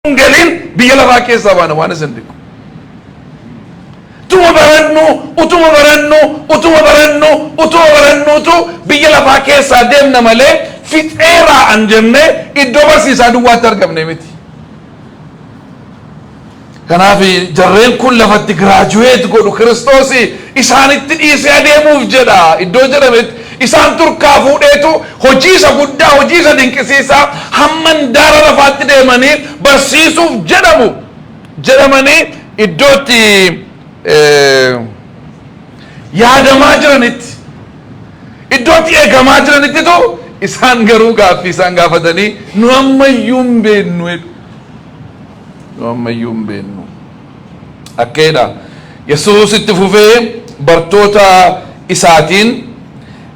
Galin biyya lafaa keessaa baana waan isin dhiqu. Utuma barannu, utuma barannu, utuma barannu, utuma barannuutu biyya lafaa keessaa deemna malee fixeeraa an jennee iddoo barsiisaa duwwaatti argamne miti. Kanaaf jarreen kun lafatti graduate godhu Kiristoos isaanitti dhiisee adeemuuf jedha iddoo jedhametti isaan turkaa fuudheetu hojii isa guddaa, hojii isa dinqisiisaa hamma handaara lafaatti deemanii barsiisuuf jedhamu jedhamanii iddootti yaadamaa jiranitti, iddootti eegamaa jiranittitu isaan garuu gaaffii isaan gaafatanii, "Nu ammayyuu hin beennu," jedhu. "Nu ammayyuu hin beennu." Akkeedha. Yesuus itti fufee bartoota isaatiin,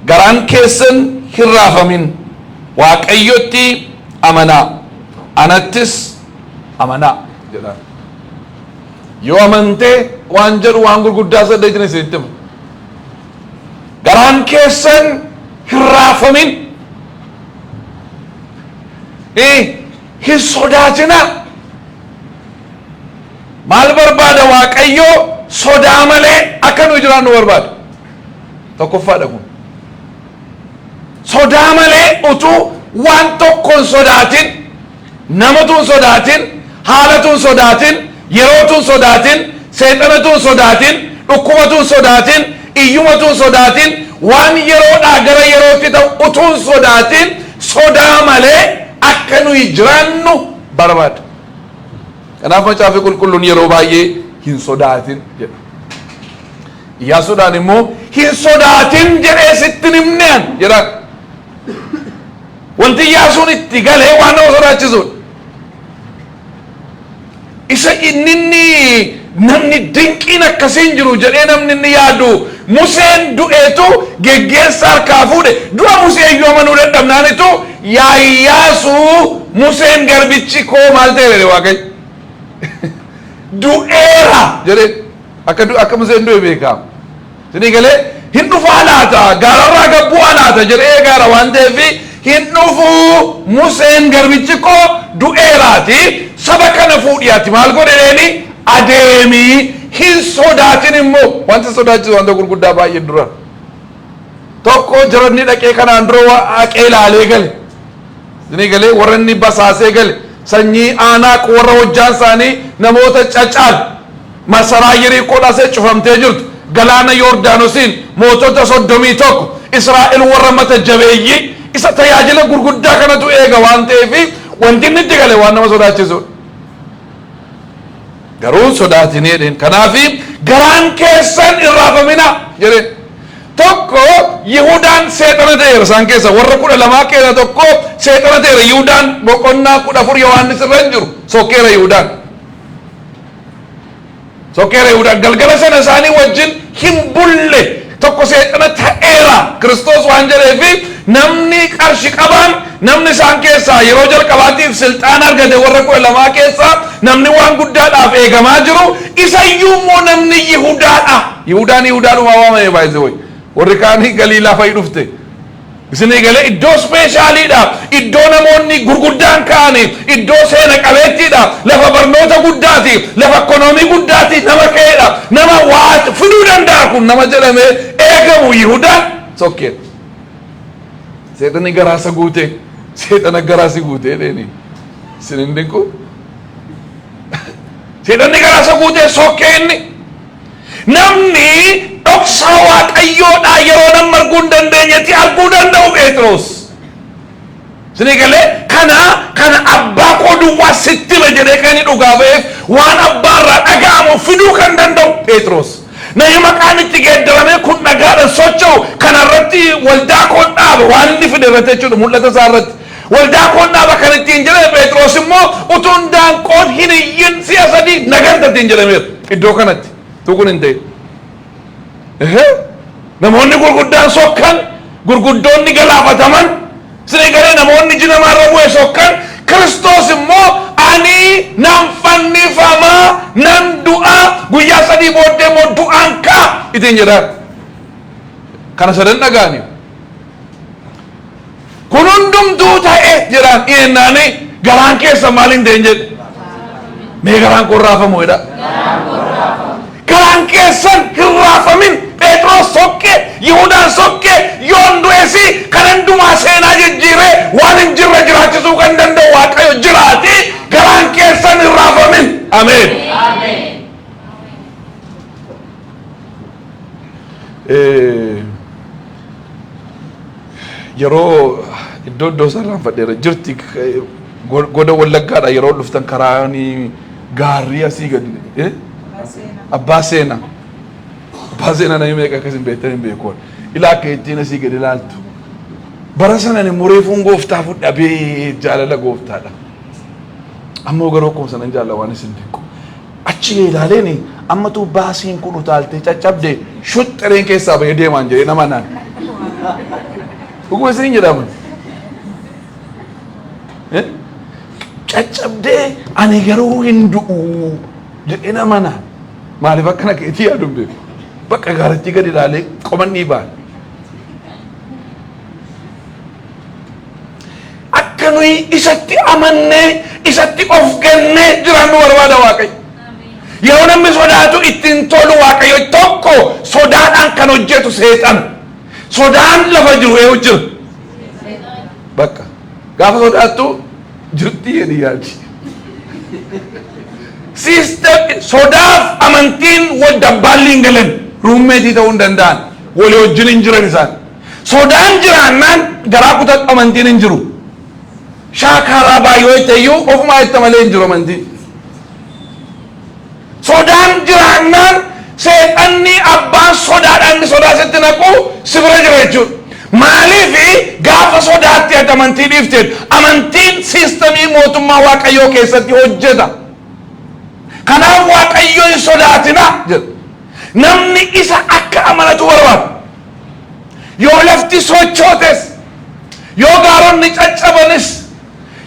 "Garaan keessan hin raafamin, Waaqayyotti amanaa, anattis amanaa," jedhaan. Yoo amantee waan jedhu waan gurguddaa saddeetin isinitti hima. Garaan keessan hin raafamin. Hin sodaatinaa. Maal barbaada Waaqayyo? Sodaa malee akka nuyi jiraannu barbaada. Tokkoffaadha kun. Sodaa malee, utuu waan tokko hin sodaatin, namatu hin sodaatin, haalatu hin sodaatin, yerootu hin sodaatin, seexanatu hin sodaatin, dhukkubatu hin sodaatin, iyyumatu hin sodaatin, waan yeroodhaa gara yerootti ta'u utuu hin sodaatin, sodaa malee akka nuyi jiraannu barbaada. Kanaaf Macaafi Qulqulluun yeroo baay'ee "hin sodaatin" jedha. Iyyaasuudhaan immoo "Hin sodaatin jedhee sitti himne an" jedhaan. Wanti Iyyaasuun itti galee waan nama sodaachisuudha. Isa inni namni dinqiin akkasiin jiru jedhee namni inni yaadu Museen du'eetu geggeessa harkaa fuudhe. Du'a Musee iyyuu amanuu dadhabnaanitu, "Yaa Iyyaasuu, Museen garbichi koo maal ta'e?" jedhe Waaqayyo. "Du'eera," jedhee akka Museen du'e beekaa. Isinii galee? Hin dhufaa laata, gaararraa gabbu'aa laata jedhee gaara waan ta'eef, "Hin dhufuu, Museen garbichi koo du'eeraati, saba kana fuudhii ati maal godheeni adeemii, hin sodaatin." Immoo wanti sodaachisu wanta gurguddaa baay'ee dura. Tokko jaranni dhaqee kanaan dura dhaqee ilaalee gale. Isinii galee? Warra inni basaasee gale, sanyii Aanaaq, warra hojjaan isaanii namoota cacaal, masaraa Yeriikoo dhasee cufamtee jirtu, galaana Yoordaanosiin mootota 31 Israa'el warra mata jabeeyyii, isa tajaajila gurguddaa kanatu eega waan ta'eef wanti inni itti gale waan nama sodaachisudha. Garuu "Sodaatinii," jedheen. Kanaafi "Garaan keessan hin raafamina," jedheen. Tokko Yihudaan seexana ta'eera. Isaan keessa warra 12 keessa tokko seexana ta'eera. Yihudaan boqonnaa 14 Yohaannis irra hin jiru. Sokkeera Yihudaan. Sokkeera Yihudaan, galgala sana isaanii wajjin hin bulle. Tokko seexana ta'eera. Kiristoos waan jedheefi namni qarshi qabaan, namni isaan keessaa yeroo jalqabaatiif silxaana argate, warra 12 keessaa namni waan guddaadhaaf eegamaa jiru, isayyuu immoo namni Yihudaadha. Yihudaan Yihudaadhumaa waamame baay'isee wayi. Warri kaanii Galiilaa fa'i dhufte. Isinii galee? Iddoo specialiidha. Iddoo namoonni gurguddaan ka'ani. Iddoo seena qabeettiidha. Lafa barnoota guddaati. Lafa economy guddaati. Nama ka'eedha. Nama waa fiduu danda'a kun nama jedhamee eegamu Yihudaan sokkeen. Seexanni garaasa guute, seexana garaasi guute dheeni. Isin hin dinqu? Seexanni garaasa guute sokkee inni. Namni dhoksaa Waaqayyoodhaa yeroo namni arguu hin dandeenyetti arguu danda'u Phexros. Isinii galee? Kana "Abbaa koo duwwaa sitti hime" jedhee kan inni dhugaa ba'eef, waan abbaa irraa dhaga'amu fiduu kan danda'u Phexros. Namni maqaan itti geeddaramee kun dhagaadhaan socho'u kanarratti "Waldaa koon dhaaba" waan inni fide irratti jechuudha, mul'ata isaa irratti. "Waldaa koon dhaaba" kan ittiin jedhame Phexros immoo "Utuun daanqoon hin iyyin si'a sadii naganta" ittiin jedhameera. Iddoo kanatti. Tukun hin ta'in. Namoonni gurguddaan sokkan, gurguddoonni galaafataman, isinii galee? Namoonni iji namaarra bu'e sokkan, Kiristoos immoo "Ani nan fannifamaa, nan du'aa, guyyaa 3 booddee immoo du'aan ka'a" ittiin jedhaan. Kana sadan dhaga'anii. "Kun hundumtuu ta'e," jedhaan, dhiyeенnaani garaan keessa maal hin ta'in jedhe. Mee garaan koo hin raafamu jedha. Garaan keessan hin raafamin. Phexros sokke, Yihudaan sokke, yoon du'es kan hundumaa seenaa jijjiiree waan hin jirre jiraachisuu kan danda'u Waaqayyo jiraati. Garaan keessan hin raafamin. Ameen. Yeroo iddoo iddoo isaa irraanfadheera jirti, goda Wallaggaadha yeroo dhuftan karaan gaarrii asii gadi Abbaa Seenaa. Abbaa Seenaa namni meeqa akkas hin beektan hin beeku. Ilaa akka ittiin asii gadi ilaaltu. Bara sanan immoo reefuun gooftaa fudhabee jaalala gooftaadha. Ammoo garuu akkuma sanan jaalala waan isin dinqu. Achi ilaaleen ammatu baasiin kun utaaltee caccabde shuxxereen keessaa bahee deemaan jedhee nama naan. Dhuguma isin jedhamu. Caccabdee ani garuu hin du'u jedhee nama naan. Maaliif akkana keetii yaadu hin beeku. Bakka gaaratti gadi ilaalee qoman dhiibaan. Akka nuyi isatti amannee isatti of gannee jiraannu barbaada Waaqayyo. Yeroo namni sodaatu ittiin tolu Waaqayyo tokko sodaadhaan kan hojjetu seexana. Sodaan lafa jiru eenyu jira? Bakka gaafa sodaattu jirti jedhi yaadi. System sodaaf amantiin wal dabbaalli hin galan, roommate ta'uu hin danda'an, walii wajjin hin jiran isaan. Sodaan jiraannaan garaa kutadhu, amantiin hin jiru. Shaakaaraa baay'oo itti iyyuu ofumaa itti malee hin jiru amantiin. Sodaan jiraannaan seexanni abbaan sodaadhaan inni sodaa sitti naqu si bira jira jechuudha. Maaliif gaafa sodaatti ati amantii dhiifteet? Amantiin system mootummaa Waaqayyoo keessatti hojjeta. Kanaaf Waaqayyo hin sodaatina jedha. Namni isa akka amanatu barbaada. Yoo lafti sochootes, yoo gaaronni caccabanis,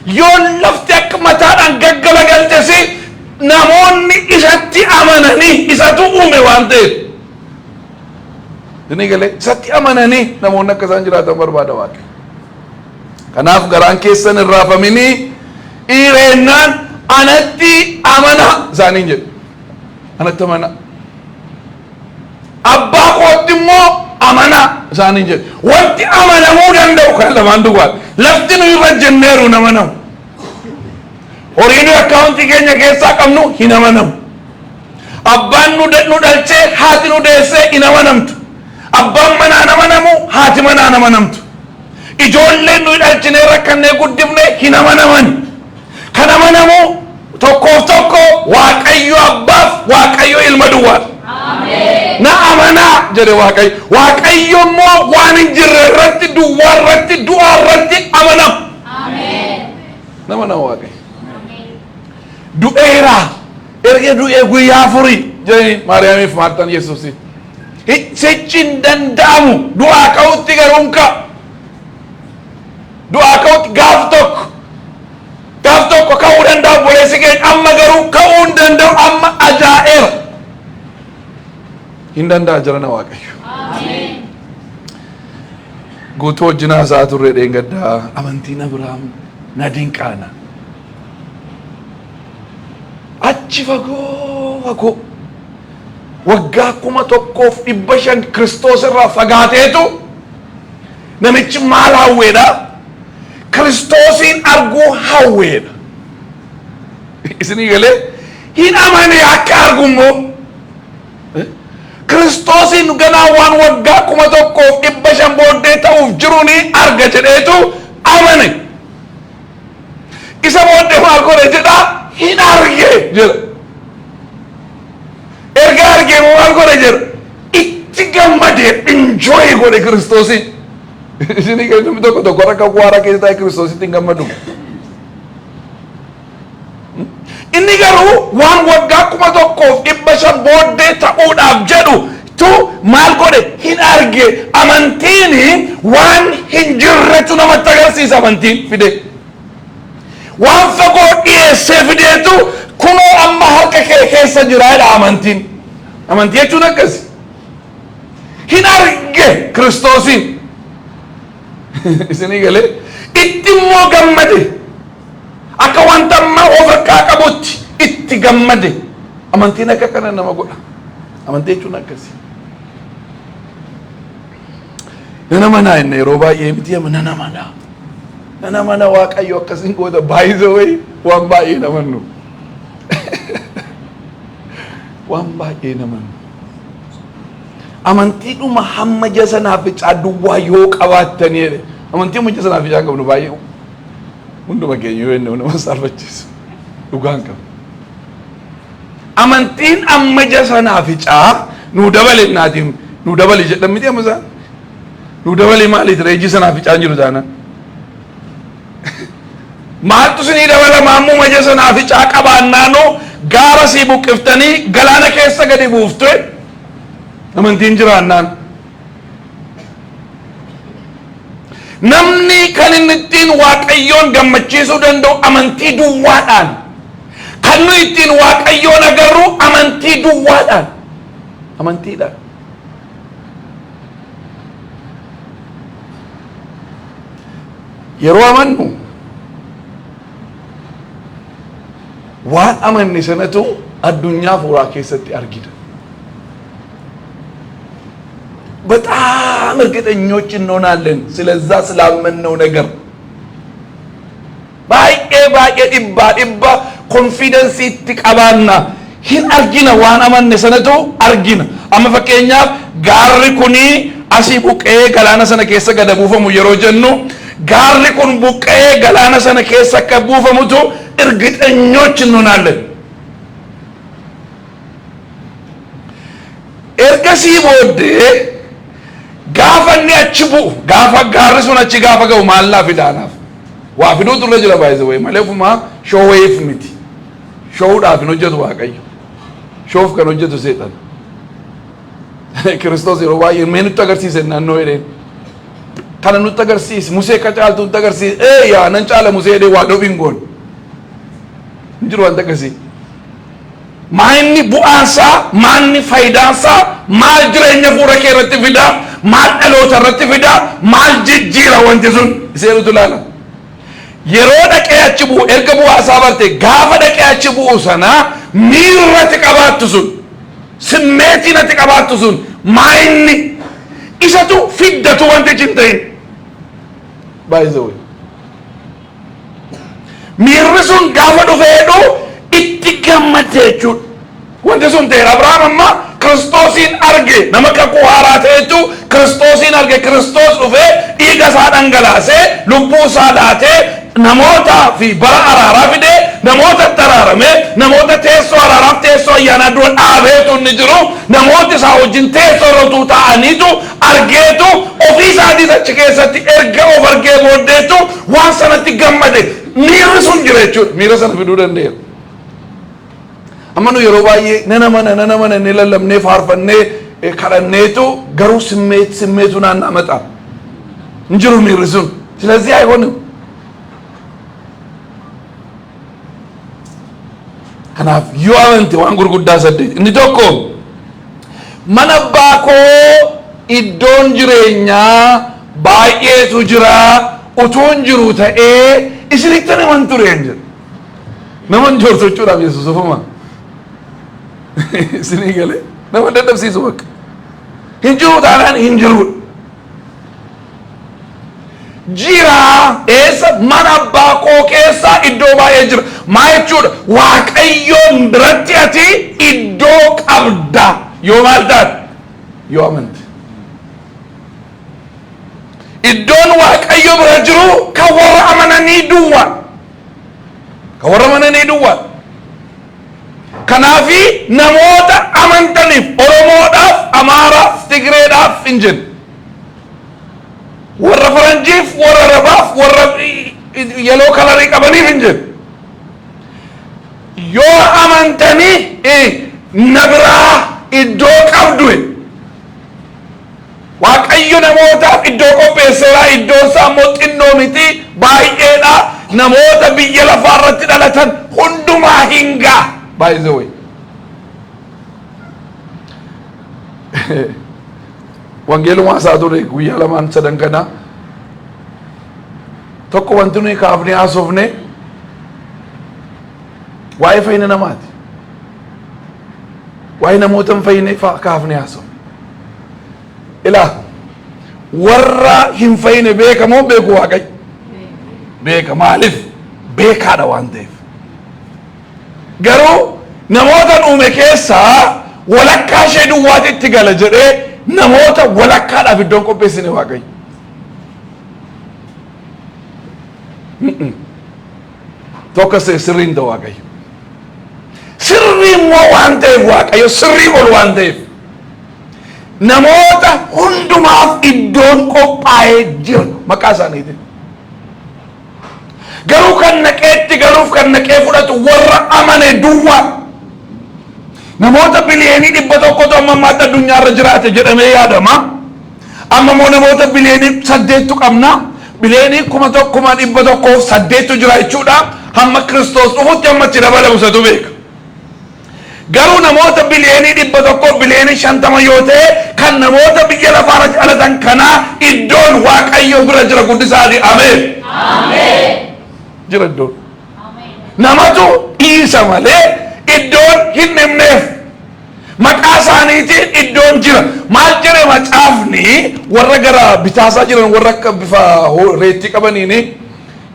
yoo lafti akka mataadhaan gaggalagaltes, namoonni isatti amananii, isatu uume waan ta'eef. Isinii galee? Isatti amananii namoonni akka isaan jiraatan barbaada Waaqayyo. Kanaaf garaan keessan hin raafaminii dhiireennaan anatti amanaa isaaniin jedhe. Anatti amanaa. Abbaa kootti immoo amanaa isaaniin jedhe. Wanti amanamuu danda'u kan lamaan duwwaadha. Lafti nu irra jenneeru hin amanamu. Horii nuyi akkaawuntii keenya keessaa qabnu hin amanamu. Abbaan nu dhalchee, haati nu deessee hin amanamtu. Abbaan manaa hin amanamu, haati manaa hin amanamtu. Ijoolleen nuyi dhalchinee rakkannee guddifne hin amanaman. Kan amanamu tokkoof tokko Waaqayyo Abbaaf Waaqayyo Ilma duwwaadha. Na amanaa jedhe Waaqayyo. Waaqayyo immoo waan hin jirre irratti, duwwaa irratti, du'aa irratti amanama. Nama nama Waaqayyo. Du'eera. Erga du'ee guyyaa 4 jedhanii Maariyaamiif Maartaan Yesuusiin. Sichi hin danda'amu, du'aa ka'utti garuu hin ka'a. Du'aa ka'utti gaaf tokko. Gaaf tokko ka'uu danda'a obboleessi keenya, amma garuu ka'uu hin danda'u, amma ajaa'eera. Hin danda'a jirana Waaqayyo. Guutuu wajjin haasa'aa turre dheengaddaa, amantiin Abiraam na dinqaana. Achi fagoo fagoo waggaa 1500 Kiristoos irraa fagaateetu namichi maal hawweedha? Kiristoosiin arguu hawweedha. Isinii galee? Hin amane akka argu immoo. Kiristoosiin ganaa waan waggaa 1500 booddee ta'uuf jiruun arga jedheetu amane. Isa booddee maal godhe jedha? Hin arge jedha. Erga argee immoo maal godhe jedha? Itti gammadee enjoy godhe Kiristoosiin. Isinii galee? Namni tokko tokko akka waara keessa taa'ee Kiristoositti hin gammadu. Inni garuu waan waggaa 1500 booddee ta'uudhaaf jedhu tu maal godhe? Hin arge. Amantiin waan hin jirretu namatti agarsiisa, amantiin fide. Waan fagoo dhiyeessee fideetu kunoo amma harka kee keessa jira jedha amantiin. Amantii jechuun akkasi. Hin arge Kiristoosiin. Isinii galee? Itti immoo gammade. Akka wanta ammaa of harkaa qabutti itti Itti gammade. Amantiin akka kana nama godha. Amantii jechuun akkasi. Nana manaa inni yeroo baay'ee miti amma nana manaa. Nana mana Waaqayyo akkasiin goota, by the way, waan baay'ee namannu. Waan baay'ee namannu. Amantiidhuma hamma ija sanaaficaa duwwaa yoo qabaattanii jedhe. Amantii hamma ija sanaaficaa hin qabnu baay'ee, hunduma keenya yoo inni nama saalfachiisu dhugaan qabna. Amantiin amma ija sanaaficaa nuu dabale naatiin nuu dabale jedhan miti amma isaan. Nuu dabale maaliiti ree, iji sanaaficaa hin jiru taanaan? Maaltu sinii dabalama? Ammuma ija sanaaficaa qabaannaanuu gaara sii buqqiftanii galaana keessa gadi buufte amantiin jiraannaan. Namni kan inni ittiin Waaqayyoon gammachiisuu danda'u amantii duwwaadhaan. Kan nu ittiin Waaqayyoon agarru amantii duwwaadhaan. Amantiidhaan. Yeroo amannu waan amanne sanatu addunyaa hafuuraa keessatti argina. በጣም እርግጠኞች እንሆናለን ስለዛ ስላመንነው ነገር። Baay'ee baay'ee dhibbaa dhibba confidence itti qabaanna. Hin argina, waan amanne sanatu argina. Amma fakkeenyaaf gaarri kuni asii buqqee galaana sana keessa gada buufamu yeroo jennu, gaarri kun buqqee galaana sana keessa akka buufamutu እርግጠኞች እንሆናለን። Ergasii booddee gaafa inni achi bu'u, gaafa gaarri sun achi gaafa ga'u, maallaa fidaanaaf waa fiduutu irra jira baay'ee wayi malee ofumaa shooweef miti. Shoowudhaaf hin hojjetu Waaqayyo. Shoof kan hojjetu seexan. Kiristoos yeroo baay'ee mee nutti agarsiise naannoo jedheen. Kana nutti agarsiisi, Musee akka caaltu nutti agarsiisi. Ee yaa nan caala Musee jedhee waa dhobiin goon. Hin jiru wanta akkasii. Maa inni bu'aansaa, maanni faayidaansaa, maal jireenya fuula kee irratti fidaa, maal dhaloota irratti fidaa, maal jijjiira wanti sun iseerutu ilaala. Yeroo dhaqee achi bu'u, erga bu'aasaa barte, gaafa dhaqee achi bu'u sana miirratti qabaattu sun, simmeetiin ati qabaattu sun maa inni isatu fiddatu wantichi hin ta'in. By the way, miirri sun gaafa dhufeedhu itti gammadde jechuudha. Wanti sun ta'eera. Abrahaam amma Kiristoosiin arge, nama kakuu haaraa ta'etu Kiristoosiin arge. Kiristoos dhufee dhiiga isaa dhangalaasee, lubbuu isaa laatee, namoota fi bara araaraa fidee, namoota itti araaramee, namoota teessoo araaraaf teessoo ayyaanaa dura dhaabeetu inni jiru, namooti isaa wajjin teessoo irra utuu taa'aniitu argeetu, ofii isaatiis achi keessatti erga of argee booddeetu waan sanatti gammade. Miirri sun jira jechuudha. Miira sana fiduu danda'eera. Amma nu yeroo baay'ee nana mana nana mana inni lallabnee, faarfannee, kadhanneetu garuu simmeet simmeetu naannaa maxa. Hin jiru miirri sun. ስለዚህ አይሆንም። Kanaaf yoo amante waan gurguddaa saddeet. Inni tokko, mana abbaa koo iddoon jireenyaa baay'eetu jira, utuun jiru ta'ee isinitti himan ture hin jedhu. Nama hin joorsu jechuudhaaf Yesuus ofuma. Isinii galee nama dadhabsiisu bakka. Hin jiru taanaan hin jirudha. Jira, eessa? Mana abbaa koo keessa iddoo baay'ee jira. Maa jechuudha? Waaqayyoon biratti ati iddoo qabda. Yoo maal taate? Yoo amante. Iddoon Waaqayyo bira jiru kan warra amananii duwwaa. Kan warra amananii duwwaa. Kanaafi namoota amantaniif, Oromoodhaaf, Amaaraaf, Tigreedhaaf hin jennu. Warra Faranjiif, warra Arabaaf, warra yellow color qabaniif hin jennu. Yoo amantanii na biraa iddoo qabdu. Waaqayyo namootaaf iddoo qopheesseera. Iddoon isaa immoo xinnoo miti, baay'eedha. Namoota biyya lafaa irratti dhalatan hundumaa hin ga'a. By the way, wangeelumaa isaa ture guyyaa lamaan sadan kana tokko wanti nuyi kaafnee haasofne waa'ee fayyina namaati. Waa'ee namoota hin fayyine kaafnee haasa'u. Ilaa, warra hin fayyine beekamoo beeku Waaqayyo? Beeka. Maaliif? Beekaadha waan ta'eef. Garuu namoota uume keessaa walakkaa ishee duwwaatti itti gala jedhee namoota walakkaadhaaf iddoon qopheessine Waaqayyo. Tokko sirrii hin ta'u Waaqayyo. Sirrii immoo waan ta'eef, Waaqayyo sirrii ol waan ta'eef, namoota hundumaaf iddoon qophaa'ee jira maqaa isaaniitiin. Garuu kan naqeetti galuuf, kan naqee fudhatu warra amane duwwaa. Namoota 100 biliyoonii amma ammaatti addunyaarra jiraate jedhamee yaadama. Amma immoo namoota 8 biliyoonii qabna. 1,108,000 jira jechuudha. Hamma Kiristoos dhufutti hamma itti dabalamu isatu beeka. Garuu namoota 150 biliyoonii yoo ta'e, kan namoota biyya lafaarra dhalatan kanaa iddoon Waaqayyo bira jira. Guddisaati ameen. Jira iddoon. Namatu dhiisa malee iddoon hin dhibneef. Maqaa isaaniitiin iddoon jira. Maal jedhe macaafni? Warra gara bitaasaa jiran, warra akka bifa reettii qabaniini,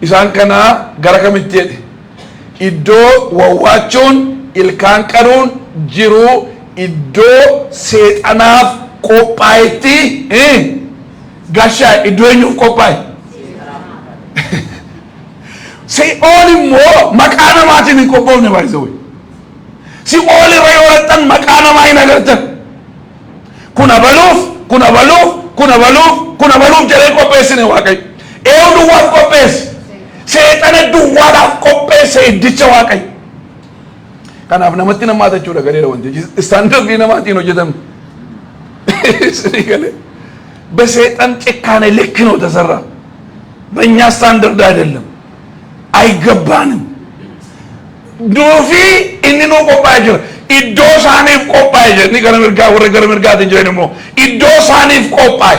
isaan kana gara kamitti jedhe? Iddoo wawwaachuun ilkaan qaruun jiru, iddoo seexanaaf qophaa'etti gashaa. Iddoo eenyuuf qophaa'e? Si'ool immoo maqaa namaatiin hin qophoofne baay'isawwe. Si'ool irra yoo dhaqxan maqaa namaa hin agartan. Kun abaluuf, kun abaluuf, kun abaluuf, kun abaluuf jedhee qopheessine Waaqayyo. Eenyu duwwaaf qopheesse? Seexana duwwaadhaaf qopheesse iddicha Waaqayyo. Kanaaf namatti namaa jechuudha galeera wanti. Standard ii namaatiin hojjetame. Isinii galee. በሰይጣን ጭካኔ ልክ ነው ተሰራ። በእኛ ስታንዳርድ አይደለም፣ አይገባንም። Nuufi inni nuu qophaa'ee jira. Iddoo isaaniif qophaa'e jira. Inni gara mirgaa, warra gara mirgaatiin jiran immoo iddoo isaaniif qophaa'e.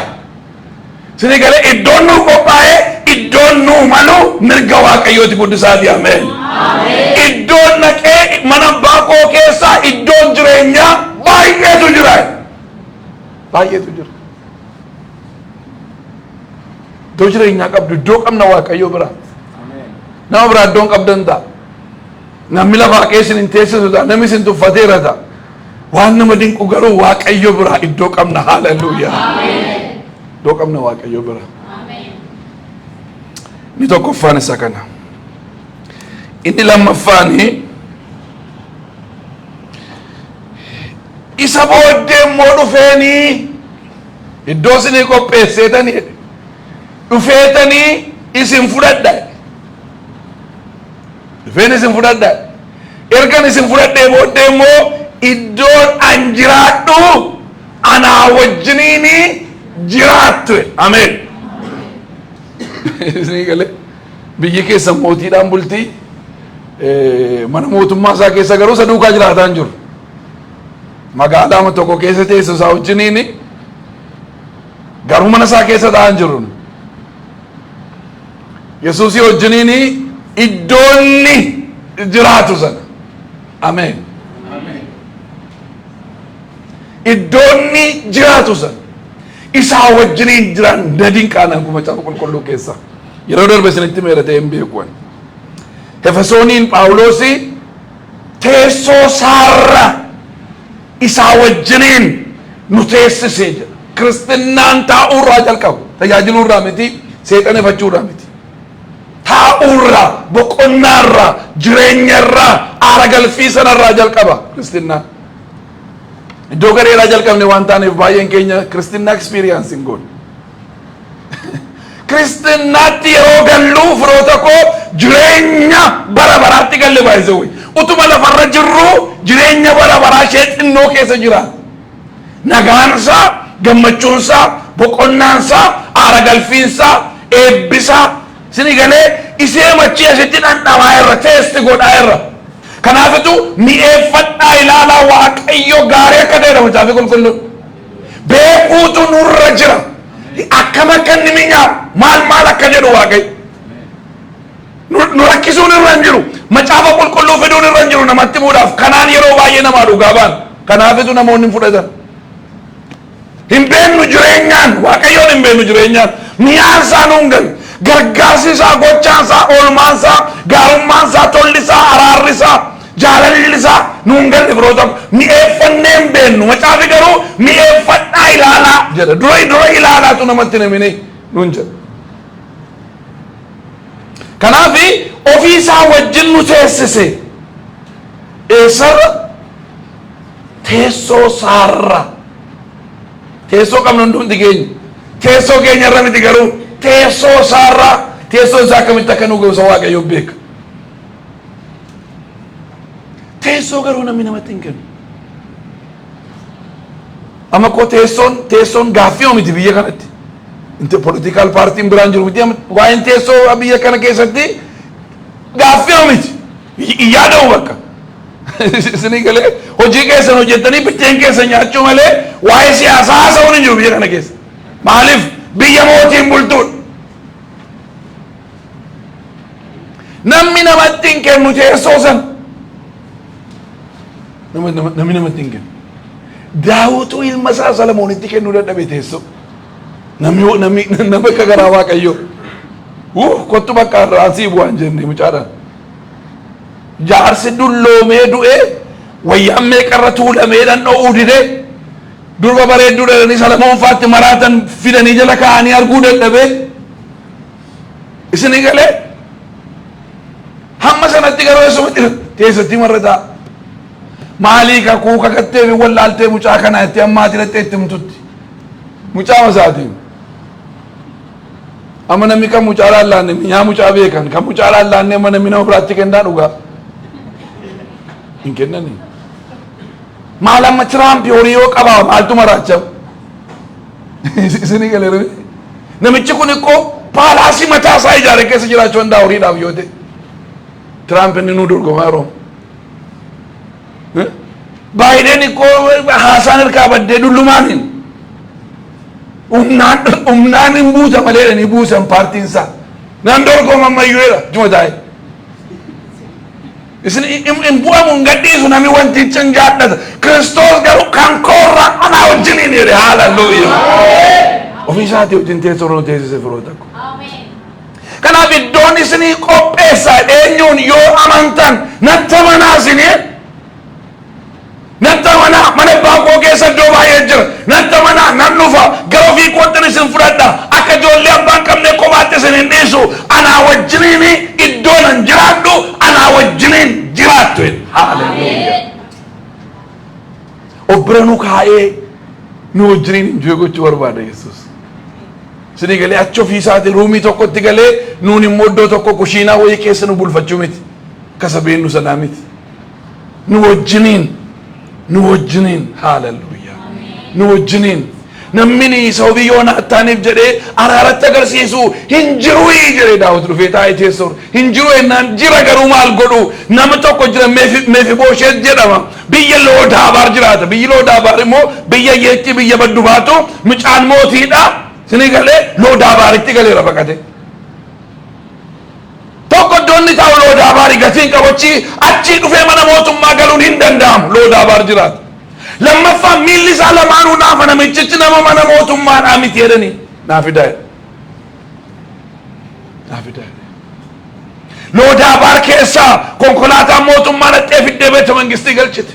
Isinii galee? Iddoon nuu qophaa'e, iddoon nuu malu mirga Waaqayyooti. Guddisaati ameen. Iddoon naqee mana abbaa koo keessaa iddoon jireenyaa baay'eetu jira. Baay'eetu jira. Iddoo jireenyaa qabdu, iddoo qabna Waaqayyoo bira. Nama biraa iddoon qabdan ta'a. Namni lafaa keessa hin teessisu ta'a. Namni isin tuffateera ta'a. Waan nama dinqu garuu Waaqayyo biraa iddoo qabna. Haaleluyyaa. Iddoo qabna Waaqayyo bira. Inni tokkoffaan isa kana. Inni lammaffaani, isa booddee immoo dhufeenii iddoo isinii qopheesseetanii dhufeetanii isin fudhadha. Dhufeen isin fudhadha. Ergan isin fudhadhee booddee immoo iddoon an jiraadhu anaa wajjiniini jiraattu. Ameen. Isinii galee? Biyyi keessa mootiidhaan bultii, mana mootummaa isaa keessa garuu isa duukaa jiraataa hin jiru. Magaalaa tokko keessa teessu isaa wajjiniini, garuu mana isaa keessa taa'aa hin jiru. Yesuusii wajjiniini iddoonni jiraatu sana. Ameen. Iddoonni jiraatu sana. Isaa wajjiniin jiran na dinqaan akkuma Macaafa Qulqulluu keessa. Yeroo darbe isinitti meera ta'e hin beeku. Efesooniin Phaawulosi teessoo saarra isaa wajjiniin nu teessisee jedha. Kiristinnaan taa'uurraa jalqabu. Tajaajiluurraa miti, seexaneffachuurraa miti. Taa'uurraa, boqonnaarraa, jireenyarraa, aara galfii sanarraa jalqaba kiristinnaan. Iddoo gareeraa jalqabne waan taaneef baay'een keenya kiristinnaa experience hin goone. Kiristinnaatti yeroo gallu, firoota koo, jireenya bara baraatti galle baay'isee. Utuma lafarra jirru jireenya bara baraa ishee xinnoo keessa jira. Nagaansaa, gammachuunsaa, boqonnaansaa, aara galfiinsaa, eebbisaa sini galee isee machii asitti dhandhamaa irra, taste godhaa irra. Kanaafitu mi'eeffadhaa ilaalaa Waaqayyo gaarii akka ta'edha Macaafi Qulqulluun. Beekuutu nurra jira. Akkam akka inni mi'aawu, maal maal akka jedhu Waaqayyo. Nu rakkisuun irra hin jiru. Macaafa Qulqulluu fiduun irra hin jiru namatti himuudhaaf. Kanaan yeroo baay'ee namaa dhugaa baan. Kanaafitu namoonni hin fudhatan. Hin beennu jireenyaan, Waaqayyoon hin beennu jireenyaan. Mi'aan isaa nuun galu. Gargaarsi isaa, gochaan isaa, oolmaan isaa, gaarummaan isaa, tolli isaa, araarri isaa, jaalalli isaa nuun galle firoota. Mi'eeffannee hin beennu. Macaafi garuu mi'eeffadhaa ilaalaa jedha. Dura dura ilaalaatu namatti namini nuun jedha. Kanaaf ofii isaa wajjin nu teessise. Eessarra? Teessoo isaarra. Teessoo qabna hundumti keenya. Teessoo keenya irra miti garuu teessoo isaarra. Teessoon isaa akkamitti akka nu ga'u isa Waaqayyo beeka. Teessoo garuu namni namatti hin kennu. Amma koo teessoon gaaffii miti biyya kanatti. Inti political paartiin biraan jiru miti, waa'een teessoo biyya kana keessatti gaaffii miti. Hin yaadamu bakka. Isinii galee, hojii keessan hojjettanii biddeen keessa nyaachuu malee waa'ee siyaasaa haasa'uun hin jiru biyya kana keessa. Maaliif? Biyya mootiin bultuudha. Namni namatti hin kennu teessoo sana. Namni namatti hin kennu. Daawutu ilma isaa Salamoonitti kennuu dadhabe teessoo. Namni nama akka garaa Waaqayyoo. Kottu bakka irraa sii bu'aan jenne mucaadhaan. Jaarsi dulloomee du'ee, wayyaan meeqarra tuulamee dhandha'uu didee, durba bareedduu dhalanii Salamoon faatti maraatan fidanii jala kaa'anii arguu dadhabee, isinii galee, hamma sanatti garuu eessumatti teessatti marra ta'a. Maalii kakuu kakattee fi wallaaltee mucaa kana itti ammaati dhattee itti himtutti. Mucaa masaatiin. Amma namni kan mucaa laallaanne, minyaa mucaa beekan kan mucaa laallaanne, amma namni nama biraatti kennaa dhugaa. Hin kennani. Maal amma Tiraampi horii yoo qabaa maaltu maraachama? Isinii galeera. Namichi kun ikkoo palace mataa isaa ijaare keessa jiraachuu danda'a horiidhaaf yoo ta'e. Tiraamp inni nu dorgomaa yeroo. Baayiden ikkoo haasaan harkaa baddee dullumaaniin. Humnaan humnaan hin buusa malee jedhanii buusan paartiin isaa. Nan dorgoma ammayyuu jedha juma taa'e. Isin hin bu'amu, hin gadhiisu, namni wanticha hin jaallata. Kiristoos garuu kan koorraa anaa wajjiniin jedhe, haalelluuyaa. Ofii isaatii wajjin teessoo irra nu teessise, firoota ko. Kanaaf iddoon isinii qopheessa eenyuun yoo amantan, natti amanaa isinii. Natti amanaa, mana abbaa koo keessa iddoo baay'ee jira. Natti amanaa, nan dhufa. Gara ofii kootti isin fudhadha. Akka ijoollee abbaan qabne kophaatti isin hin dhiisu. Anaa wajjiniin iddoo nan jiraadhu, anaa wajjiniin jiraattu. Haaleluyyaa. Of bira nu kaa'ee nu wajjiniin enjoy gochuu barbaada Yesuus. Isinii galee, achi ofii isaatii room tokkotti galee nuun immoo iddoo tokko kushiinaa wayii keessa nu bulfachuu miti. Kasa beennu sanaa miti. Nu wajjiniin, nu wajjiniin, haaleluyyaa, nu wajjiniin. Namni sababii Yoonaataaniif jedhee araaratti agarsiisu hin jiru jedhee Daawit dhufee taa'ee teessoo hin jiru jennaan, jira garuu maal godhu, nama tokko jira, Mefiboosheet jedhama, biyya Loodaabaar jiraata. Biyyi Loodaabaar immoo biyya yeetti biyya baddu baatu, mucaan mootiidha. Isinii galee, Loodaabaaritti galeera baqate. Tokko iddoo inni taa'u Loodaabaarii gatiin qabu, achii achii dhufee mana mootummaa galuun hin danda'amu, Loodabaar jiraata. Lammaffaan miilli isaa lamaanuu naafa, namichichi nama mana mootummaadhaa miti jedhanii naa fidaa jedhe. Naa fidaa jedhe. Loodabaar keessaa konkolaataan mootummaa dhaqxee fiddee beeta mangistii galchite.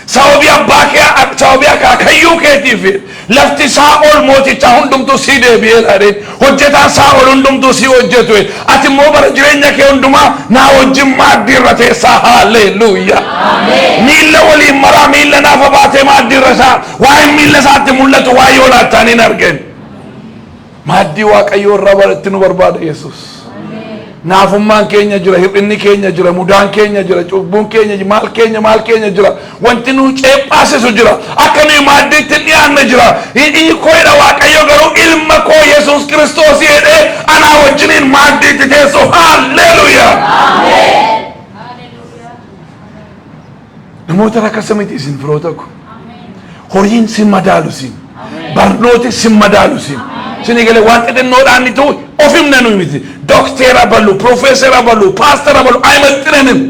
Sababii abbaa kee, sababii akaakayyuu keetiif lafti Saa'ol mootichaa hundumtuu sii deebi'eera jedheen. Hojjetaan Saa'ol hundumtuu sii hojjetu. Ati immoo bara jireenya kee hundumaa naa wajjin maaddii irra teessaa. Haalleluuyaa. Miilla waliin maraa, miilla naafa baatee maaddii irra isaa, waa'een miilla isaatti mul'atu waa'ee Yoonaataaniin hin argeen. Maaddii Waaqayyoo irraa itti nu barbaada Yesuus. Naafummaan keenya jira, hir'inni keenya jira, mudaan keenya jira, cubbuun keenya, maal keenya maal keenya jira. Wanti nu ceephaasisu jira. Akka nuyi maaddiitti hin dhiyaanne jira. Hiikoidha Waaqayyo garuu ilma koo Yesuus Kiristoos jedhee anaa wajjiniin maaddiitti teessu. Haalleluuyaa. Namoota rakkasa miti isin, firoota ko. Horiin sin madaalu sin. Barnooti sin madaalu sin. Isinii galee, waan xixinnoodhaan ni ta'u of himna nuyi miti. Dokteera balu, piroofeesera balu, paastera balu, aymaxxinanim.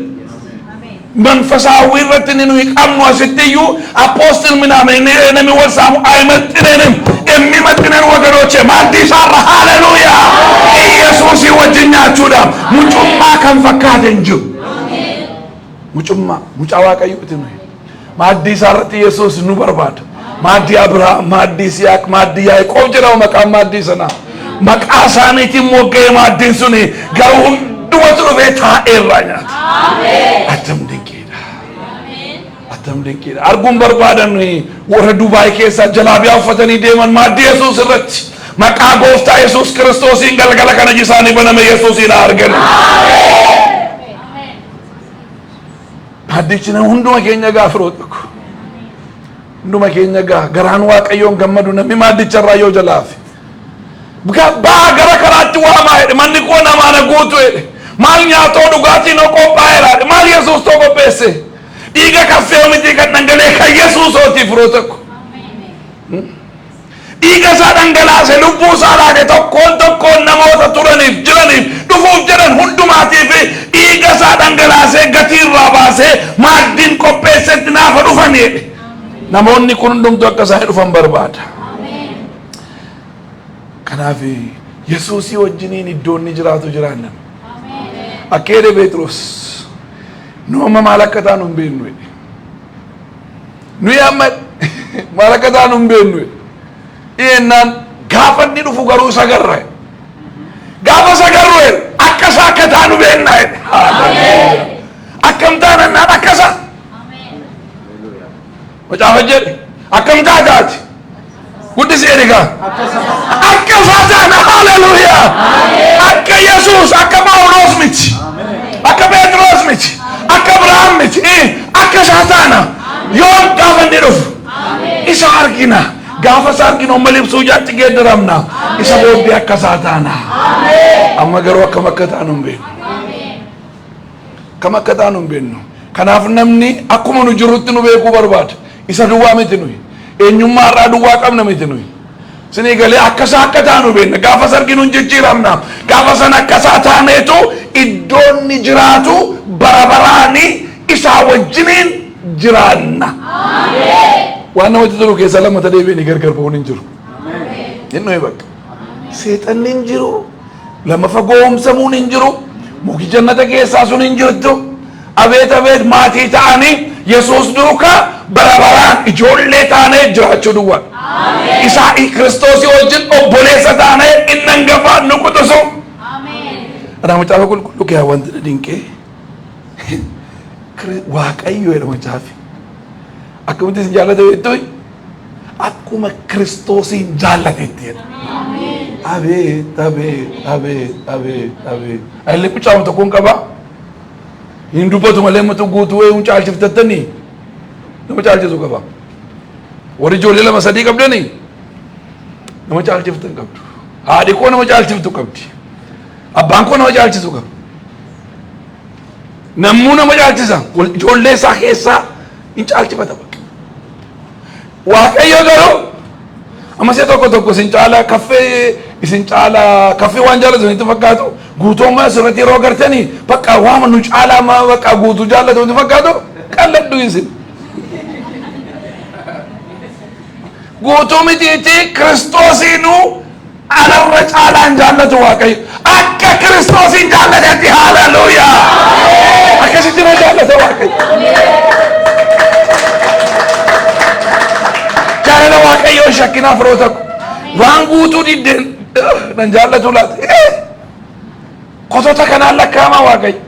መንፈሳዊ irratti inni nuyi qabnu asitti iyyuu apostle ምናምን namni wal saamu አይመጥነንም። የሚመጥነን ወገኖቼ maaddii isaarra, ሃሌሉያ, Iyesuusii wajjin nyaachuudha. Mucummaa kan fakkaate hin jiru. Mucummaa mucaa Waaqayyooti nuyi. Maaddii isaarratti Yesuus nu barbaada. Maaddii Abrahaam, maaddii Yisihaaq, maaddii Yaaqoob jedhama maqaan maaddii sanaa. Maqaa isaaniitiin mogga'ee maaddiin suni garuu hundumatu dhufee taa'ee irraa nyaata. Attam dinqiidha. Attam dinqiidha. Arguun barbaadan warra Dubaay keessaa jalaabiyaa uffatanii deeman maaddii Yesuus irratti. Maqaa Gooftaa Yesuus Kiristoosiin galgala kana iji isaanii baname Yesuusiin haa argan. Maaddichi nama hunduma keenya gaa, firoota ko. Hunduma keenya gaa. Garaan Waaqayyoon gammadu namni maaddicha irraa yoo jalaafe. Baa gara karaatti waamaa jedhe, manni koo namaana guutu jedhe. Maal nyaatoo dhugaatiin oo qophaa'eera jedhe. Maal Yesuus too qopheesse? Dhiiga kaffee miti kan dhangalee kan Yesuusooti, firoota ko. Dhiiga isaa dhangalaase, lubbuu isaa laate, tokkoon tokkoon namoota turaniif, jiraniif, dhufuuf jedhan hundumaatiif dhiiga isaa dhangalaasee gatii irraa baasee maaddiin qopheessetti naafa dhufan jedhe. Namoonni kun hundumtuu akka isaan dhufan barbaada. Kanaaf Yesuusii wajjiniin iddoo inni jiraatu jiraanna. Akka jedhe Phexros, nu amma maal akka taanu hin beeknu jedhe. Nuyi amma maal akka taanu hin beeknu jedhe. Dhiyeennaan gaafa inni dhufu garuu isa garra. Gaafa isa garru jedhe, akka isaa akka taanu beekna jedhe. Akkam taanannaan akka isaa. Macaafa jedhe, akkam taataati? Guddisi jedhe. Akka isaa taana, haleluuyaa. Akka Yesuus, akka Phaawulos miti. Akka Phexros miti. Akka Abrahaam miti. Akka isaa taana. Yoom? Gaafa inni dhufu. Isa argina. Gaafa isa arginu amma libsuu ijaatti geeddaramna. Isa booddee akka isaa taana. Amma garuu akkam akka taanu hin beeknu. Akkam akka taanu hin beeknu. Kanaaf namni akkuma nu jirrutti nu beekuu barbaada. Isa duwwaa miti nuyi. Eenyummaa irraa duwwaa qabna miti nuyi. Sinii galee? Akka isaa akka taanu beekna. Gaafa isa arginu hin jijjiiramna. Gaafa sana akka isaa taaneetu iddoo inni jiraatu bara baraani isaa wajjiniin jiraanna. Waan namatti tolu keessaa lamata deebi'anii gargar ba'uun hin jiru. Hin nuyi bakka. Seexanni hin jiru. Lama goomsamuun hin jiru. Muki jannata keessaa sun hin jirtu. Abeet abeet, maatii ta'anii Yesuus duukaa bara baraan ijoollee taanee jiraachuu duwwaa. Isaa Kiristoosii wajjin obboleessa taanee inni hangafaa nu quxisu. Anaa Macaafa Qulqulluu kee wanti na dinqee, Waaqayyo jedha macaafi. Akkamitti isin jaallate beektu? Akkuma Kiristoosiin jaallatetti jedha. Abeet abeet abeet abeet abeet. Ayillee mucaa tokkoon qaba. Hin dubbatu malee matu guutuu wayii hin caalchiftattanii nama caalchisu qaba. Warri ijoollee lama sadii qabdanii nama caalchiftan qabdu. Haadhi koo nama caalchiftu qabdi. Abbaan koo nama caalchisu qaba. Nammuu nama caalchisa. Ijoollee isaa keessaa hin caalchifata bakka. Waaqayyo garuu amma si'a tokko tokko isin caala kaffee, isin caala kaffee waan jaallatu isinitti fakkaatu. Guutuu amma asirratti yeroo agartanii bakka waama nu caalaa ma bakka guutuu jaallatu isinitti fakkaatu, qalladhu isin. Guutuu mitiiti, Kiristoosiinuu anarra caalaan jaallatu Waaqayyo. Akka Kiristoosiin jaallatetti, haleluuyaa. Akkasitti na jaallata Waaqayyo. Jaalala Waaqayyoo shakkinaa, firoota ko. Waan guutuu diddeen nan jaallatu laata? Kotota kanaan lakkaa'ama Waaqayyo.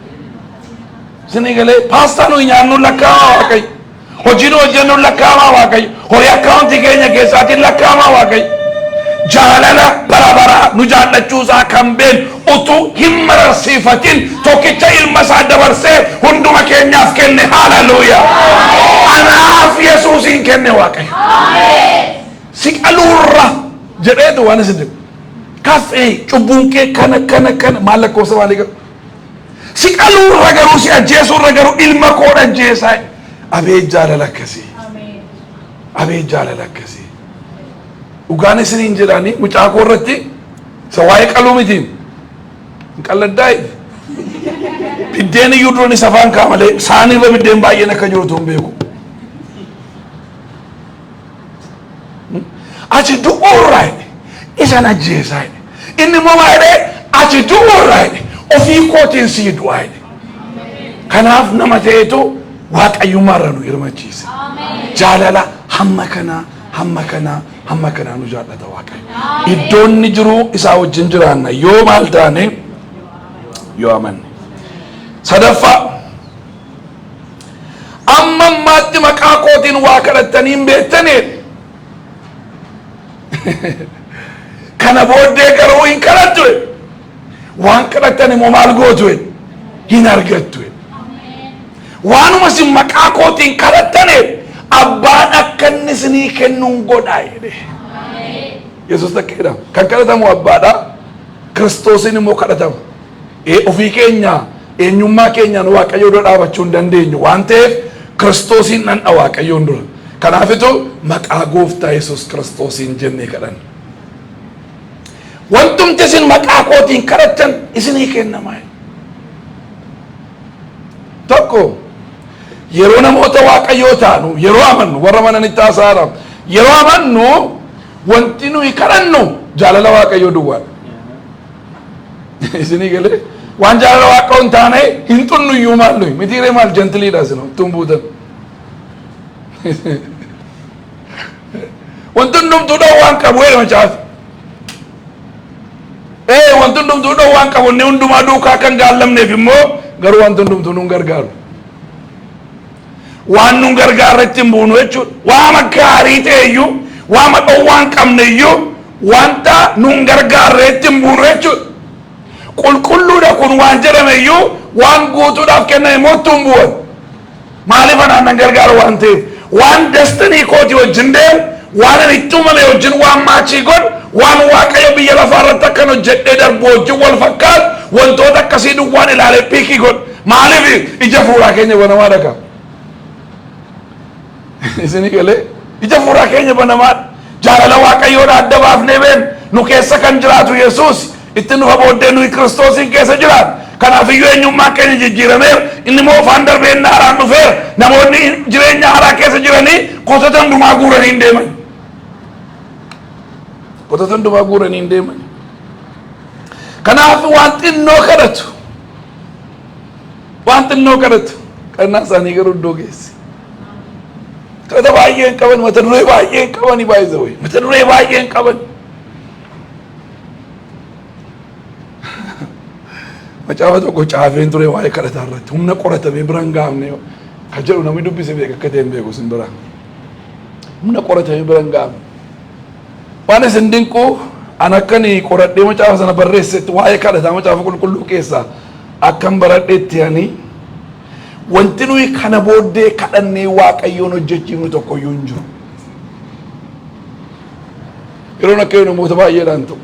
Isinii galee? Paastaa nuyi nyaannu lakkaa'ama Waaqayyo. Hojii nu hojjennu lakkaa'ama Waaqayyo. Horii akkaawuntii keenya keessaatiin lakkaa'ama Waaqayyo. Jaalala bara baraa nu jaallachuusaa kan beenu, utuu hin mararsiifatin tokkicha ilma isaa dabarsee hunduma keenyaaf kenne. Haleluuyaa. Anaaf Yesuusiin kenne Waaqayyo. Si qaluurra jedheetu waan isin jedhu. Kaffee cubbuun kee kana kana kana maal lakkoofsa maalii qabu? Si qaluurra garuu, si ajjeesuurra garuu ilma koo ajjeesaa. Abeet jaalala akkasii. Abeet jaalala akkasii. Dhugaan isiniin jedhanii, mucaa koo irratti isa waa'ee qaluu mitiin. Hin qalladdaa. Biddeen iyyuu duran isa afaan ka'a malee saanirra biddeen baay'een akka jiru utuu hin beeku. Ati du'uurraa jedhe isan ajjeesaa jedhe. Inni immoo maal jedhee ati du'uurraa jedhe ofii kootiin sii du'aa jedhe. Kanaaf nama ta'etu waaqayyummaarra nu hirmachiise. Jaalala hamma kanaa hamma kanaa hamma kanaa nu jaallata Waaqayyo. Iddoo inni jiru isaa wajjin jiraanna yoo maal taane yoo amanne. Sadaffaa amma ammaatti maqaa kootiin waa kadhattanii hin beektanii kana booddee garuu hin kadhattu waan kadhattan immoo maal gootu hin argattu waanuma isin maqaa kootiin kadhattaniif abbaan akka inni isinii kennuun godha jedhe Yesuus takka jedhama kan kadhatamu abbaadha Kiristoosiin immoo kadhatama Ofii keenya eenyummaa keenyaan Waaqayyoo dura dhaabachuu hin dandeenyu waan ta'eef Kiristoosiin dhandha Waaqayyoon dura. Kanaafitu maqaa gooftaa Yesuus Kiristoosiin jennee kadhanna. Wantumti isin maqaa kootiin kadhattan isinii kennama. Tokko yeroo namoota Waaqayyoo taanu yeroo amannu warra mananitti haasa'aadha. Yeroo amannu wanti nuyi kadhannu jaalala Waaqayyoo duwwaadha. Isinii galee waan jaalala Waaqayyoo hin taane hin xunnu iyyuu maal nuyi mitiiree maal jentiliidha isin tun buutan. Wanti hundumtuu dhowwaan qabu jedha macaafi. Ee wanti hundumtuu dhowwaan qabu inni hundumaa duukaa kan gaallamneef immoo garuu wanti hundumtuu nun gargaaru. Waan nun gargaarretti hin buunu jechuudha. Waama gaarii ta'e iyyuu waama dhowwaa hin qabne iyyuu wanta nun gargaarreetti hin buunu jechuudha. Qulqulluudha kun waan jedhame iyyuu waan guutuudhaaf kenname immoo itti hin bu'an. Maaliif anaan nan gargaaru waan ta'eef waan destiny kootii wajjin deemu waan ani itti uumame wajjin waan maachii godhu waan Waaqayyo biyya lafaa irratti akkan hojjedhee darbu wajjin wal fakkaatu wantoota akkasii duwwaan ilaalee piikii godhu. Maaliif ija fuuraa keenya banamaa dhaqa. Isinii galee ija fuuraa keenya banamaadha. Jaalala Waaqayyoodha adda baafnee been nu keessa kan jiraatu Yesuus itti nufa booddee nuyi Kiristoosiin keessa jiraatu. Kanaaf iyyuu eenyummaan keenya jijjiirameera. Inni moofaan darbee inni haaraan dhufeera. Namoonni jireenya haaraa keessa jiranii kotota hundumaa guuranii hin deeman. Kotota hundumaa guuranii hin deeman. Kanaaf waan xinnoo kadhatu. Waan xinnoo kadhatu. Kadhannaa isaanii garuu iddoo geessi. Kadhata baay'ee hin qaban, mata duree baay'ee hin qabani baay'ee mata duree baay'ee hin qaban. Macaafa tokko caafeen ture waa'ee kadhataa irratti humna qoratamee bira hin gahamne kan jedhu namni dubbise beeka akka ta'e hin beeku isin bira. Humna qoratamee bira hin gahamne. Waan isin dinqu an akkan qoradhee macaafa sana barreessetti waa'ee kadhataa macaafa qulqulluu keessaa akkan baradhetti ani wanti nuyi kana booddee kadhannee Waaqayyoon hojjechiifnu tokkoyyuu hin jiru. Yeroon akka namoota baay'eedhaan ta'u.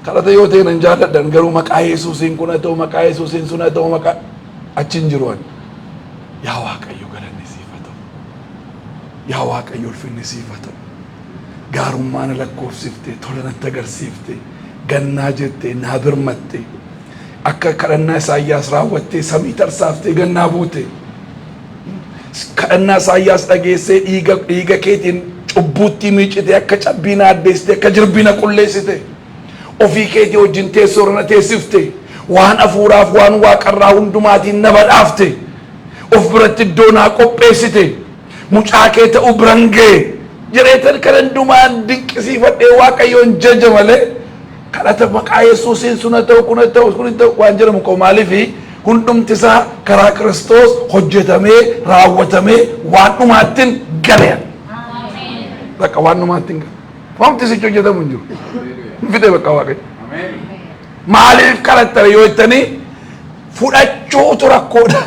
Kadhata yoo ta'e nan jaalladhan garuu maqaa Yesuusiin kun haa ta'u maqaa Yesuusiin sun haa ta'u maqaa achi hin jiru ani. Yaa Waaqayyo galanni siif haa ta'u. Yaa Waaqayyo ulfinni siif haa ta'u. Gaarummaa na lakkoofsifte tola natti agarsiifte gannaa jette naa birmatte akka kadhannaa Isaayyaas raawwattee samii tarsaaftee gannaa buute. Kadhannaa Isaayyaas dhageessee dhiiga dhiiga keetiin cubbuutti miicite akka cabbii na addeessite akka jirbii na qulleessite ofii keetii wajjin teessoo irra na teessifte waan hafuuraaf waan waaqarraa hundumaatiin na badhaafte of biratti iddoo naa qopheessite mucaa kee ta'uu biran ga'e jedheetan kan hundumaan dinqisiifadhee Waaqayyoon jaja malee kadhata maqaa Yesuusiin sun haa ta'u kun haa ta'u kun hin ta'u waan jedhamu qabu maaliifi hundumti isaa karaa Kiristoos hojjetamee raawwatamee waan dhumaattiin galeera. Bakka waan dhumaattiin gale. Wanti sichi hojjetamu hin jiru. Hin fide bakka Waaqayyo. Maaliif kadhattare yoo jettanii fudhachuutu rakkoodha.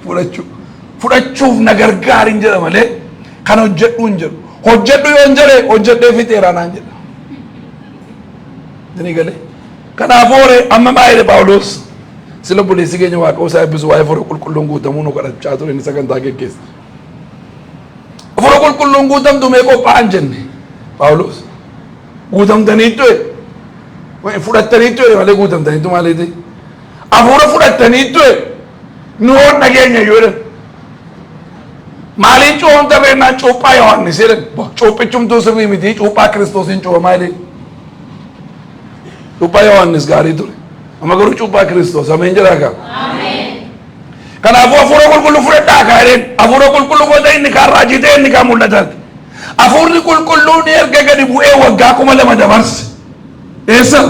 Fudhachuu. Fudhachuuf na gargaari hin jedha malee kan hojjedhu hin jedhu. Hojjedhu yoo hin jedhe hojjedhee fixeera naan jedha. Isinii galee. Kanaafuu horee amma maa jedhe Phaawulos sila obboleessi keenya Waaqayyo isaa eebbisu waa'ee hafuura qulqulluun guutamuu nu kadhachaa ture inni sagantaa geggeessa. Hafuura qulqulluun guutamtu mee qophaa'an jenne Phaawulos guutamtaniittu jedhe. Fudhattaniittu jedhe malee guutamtaniittu maaliiti? Hafuura fudhattaniittu jedhe. Nu hoon dhageenya iyyuu jedhan. Maaliin cuuphamta beeknaan cuuphaa Yohaannis jedhan. Cuuphichumtuu sirrii miti, cuuphaa Kiristoosiin cuuphamaa jedhe. Cuuphaa Yohaannis gaarii ture. Amma garuu cuuphaa Kiristoos, ameen jedhaa kaa. Kanaafuu hafuura qulqulluu fudhadhaa kaa jedheen. Hafuura qulqulluu booda inni kaan raajii ta'e, inni kaan mul'ata arge. Hafuurri qulqulluun erga gadi bu'ee waggaa 2000 dabarse. Eessa?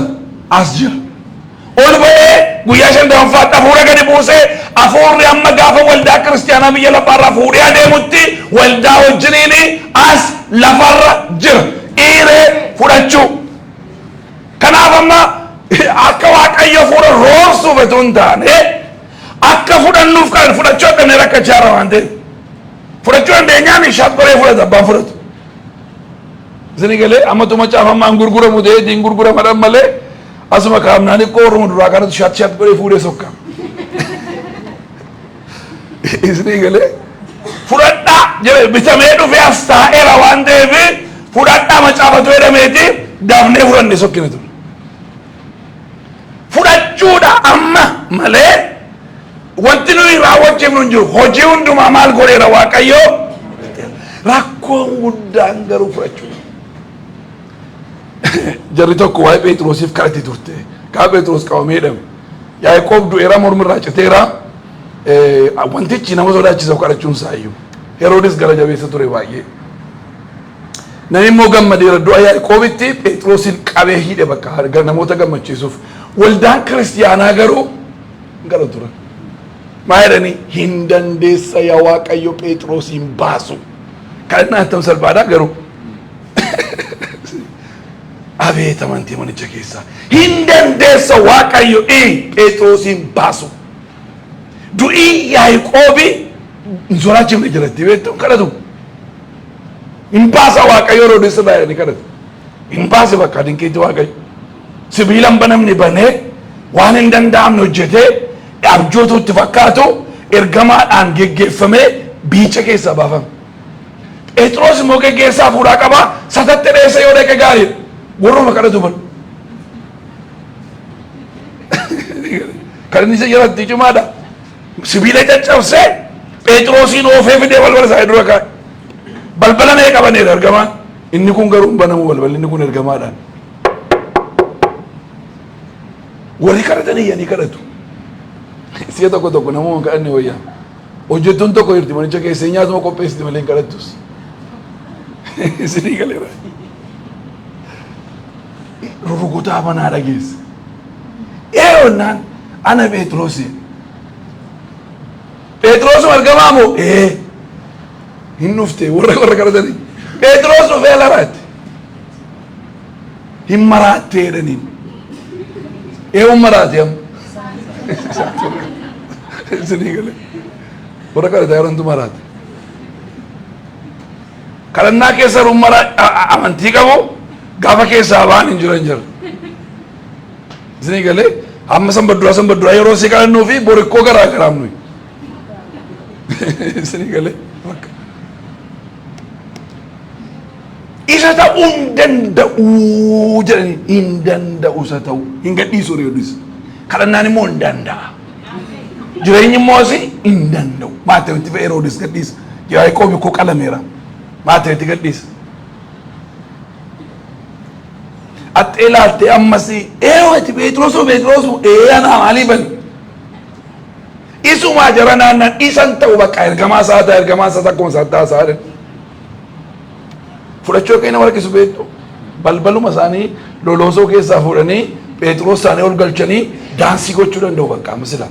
As jira. Ol ba'ee guyyaa 50ffaatti hafuura gadi buusee, hafuurri amma gaafa waldaa kiristiyaanaa biyya lafaarraa fuudhee adeemutti waldaa wajjiniin as lafarra jira. Dhiiree fudhachuu. Kanaaf amma akka Waaqayyo hafuura roorsuuf otoo hin taane akka fudhannuuf kan fudhachuu dadhabnee rakkachaa jirra waan ta'eef. Fudhachuu dandeenyaan shaat godhee fudhata abbaan fudhatu. Isin galee ammatu macaafamaan gurguramu ta'ee ittiin gurguramadhaan malee asuma kaa'amnaan xiqqoo warruma duraa kanatu shaat shaat godhee fuudhee sokka. Isin galee fudhadhaa jedhe, bitamee dhufee as taa'eera waan ta'eef fudhadhaa macaafatu jedhameeti dafnee fudhannee sokkine ture. Fudhachuudha amma malee wanti nuyi raawwachiifnu hin jiru. Hojii hundumaa maal godheera Waaqayyo? Rakkoon guddaan garuu fudhachuudha. Jarri tokko waa'ee Phexrosiif kadhatti turte. Gaafa Phexros qabamee hidhame. Yaaqoob du'eera, mormirraa citeera. Wantichi nama sodaachisa kadhachuun isaa iyyuu. Heroodis gara jabeessa ture baay'ee. Namni immoo gammadeera du'a Yaaqoobitti, Phexrosin qabee hidhe bakka namoota gammachiisuuf. Waldaan kiristiyaanaa garuu hin kadhatu turan. Maa jedhanii? Hin dandeessa yaa Waaqayyo Phexrosin baasu. Kadhannaa attam salphaadha garuu. Abeet amantii manicha keessaa. Hin dandeessa Waaqayyo Phexrosin baasu. Du'ii Yaaqoobi hin sodaachifne jiratti beektu, kadhatu. Hin baasa Waaqayyo Heroodis irraa jedhanii kadhatu. Hin baase bakka dinqiitti Waaqayyo. Sibiila hin banamne banee, waan hin danda'amne hojjetee, abjootu itti fakkaatu ergamaadhaan geggeeffamee biicha keessaa baafame. Phexros immoo geggeessaa hafuuraa qaba. Satatte dheessa yoo dhaqe gaariidha. Warruma kadhatu bara. Kan inni isa jalatti cimaadha. Sibiila caccabsee Phexrosiin oofee fidee balbala isaa dura kaa'e. Balbala mee qabaneera ergamaan. Inni kun garuu hin banamu balballi, inni kun ergamaadhaan. Warri kadhatan iyyanii kadhatu. Si'a tokko tokko namuma hin kadhanne wayyaa. Hojjettuun tokko jirti manicha keessa, nyaatuma qopheessiti malee hin kadhattus. Isinii galeera. Rurukutaa manaa dhageesse. Eeyyonnaan ana Phexrosi. Phexros ergamaa moo? Ee. Hin dhufte warra kadhatanii. Phexros dhufee laraatti. Hin maraattee jedhaniin. Eewwan maraate amma. Isinii galee. Warra kadhataa jirantu maraate. Kadhannaa keessa jiru mara amantii qabu, gaafa keessaa ba'an hin jiran jira. Isinii galee, amma sanba duraa yeroo si kadhannuu fi borikkoo garaa garaam nuyi. Isinii galee bakka. Isa ta'uu hin danda'u jedhanii, hin danda'u isa ta'uu hin gadhiisu Heroodis. Kadhannaan immoo hin danda'a. Jireenyi immoo asii hin danda'u. Maateewitti fe'ee Heroodis gadhiisa. Yaaqoob koo qalameera. Maateewitti gadhiisa. Axxee ilaaltee ammas eewwati Phexrosuu Phexrosuu ee anaa maalii bani. Isumaa jara naannan isan ta'u bakka ergamaa isaa ta'a, ergamaa isaa akkuma isaa ta'a isaa jedhan. Fudhachuu akka nama rakkisu beektu, balbaluma isaanii loloosoo keessaa fuudhanii Phexros isaanii ol galchanii daansii gochuu danda'u bakka amma sila.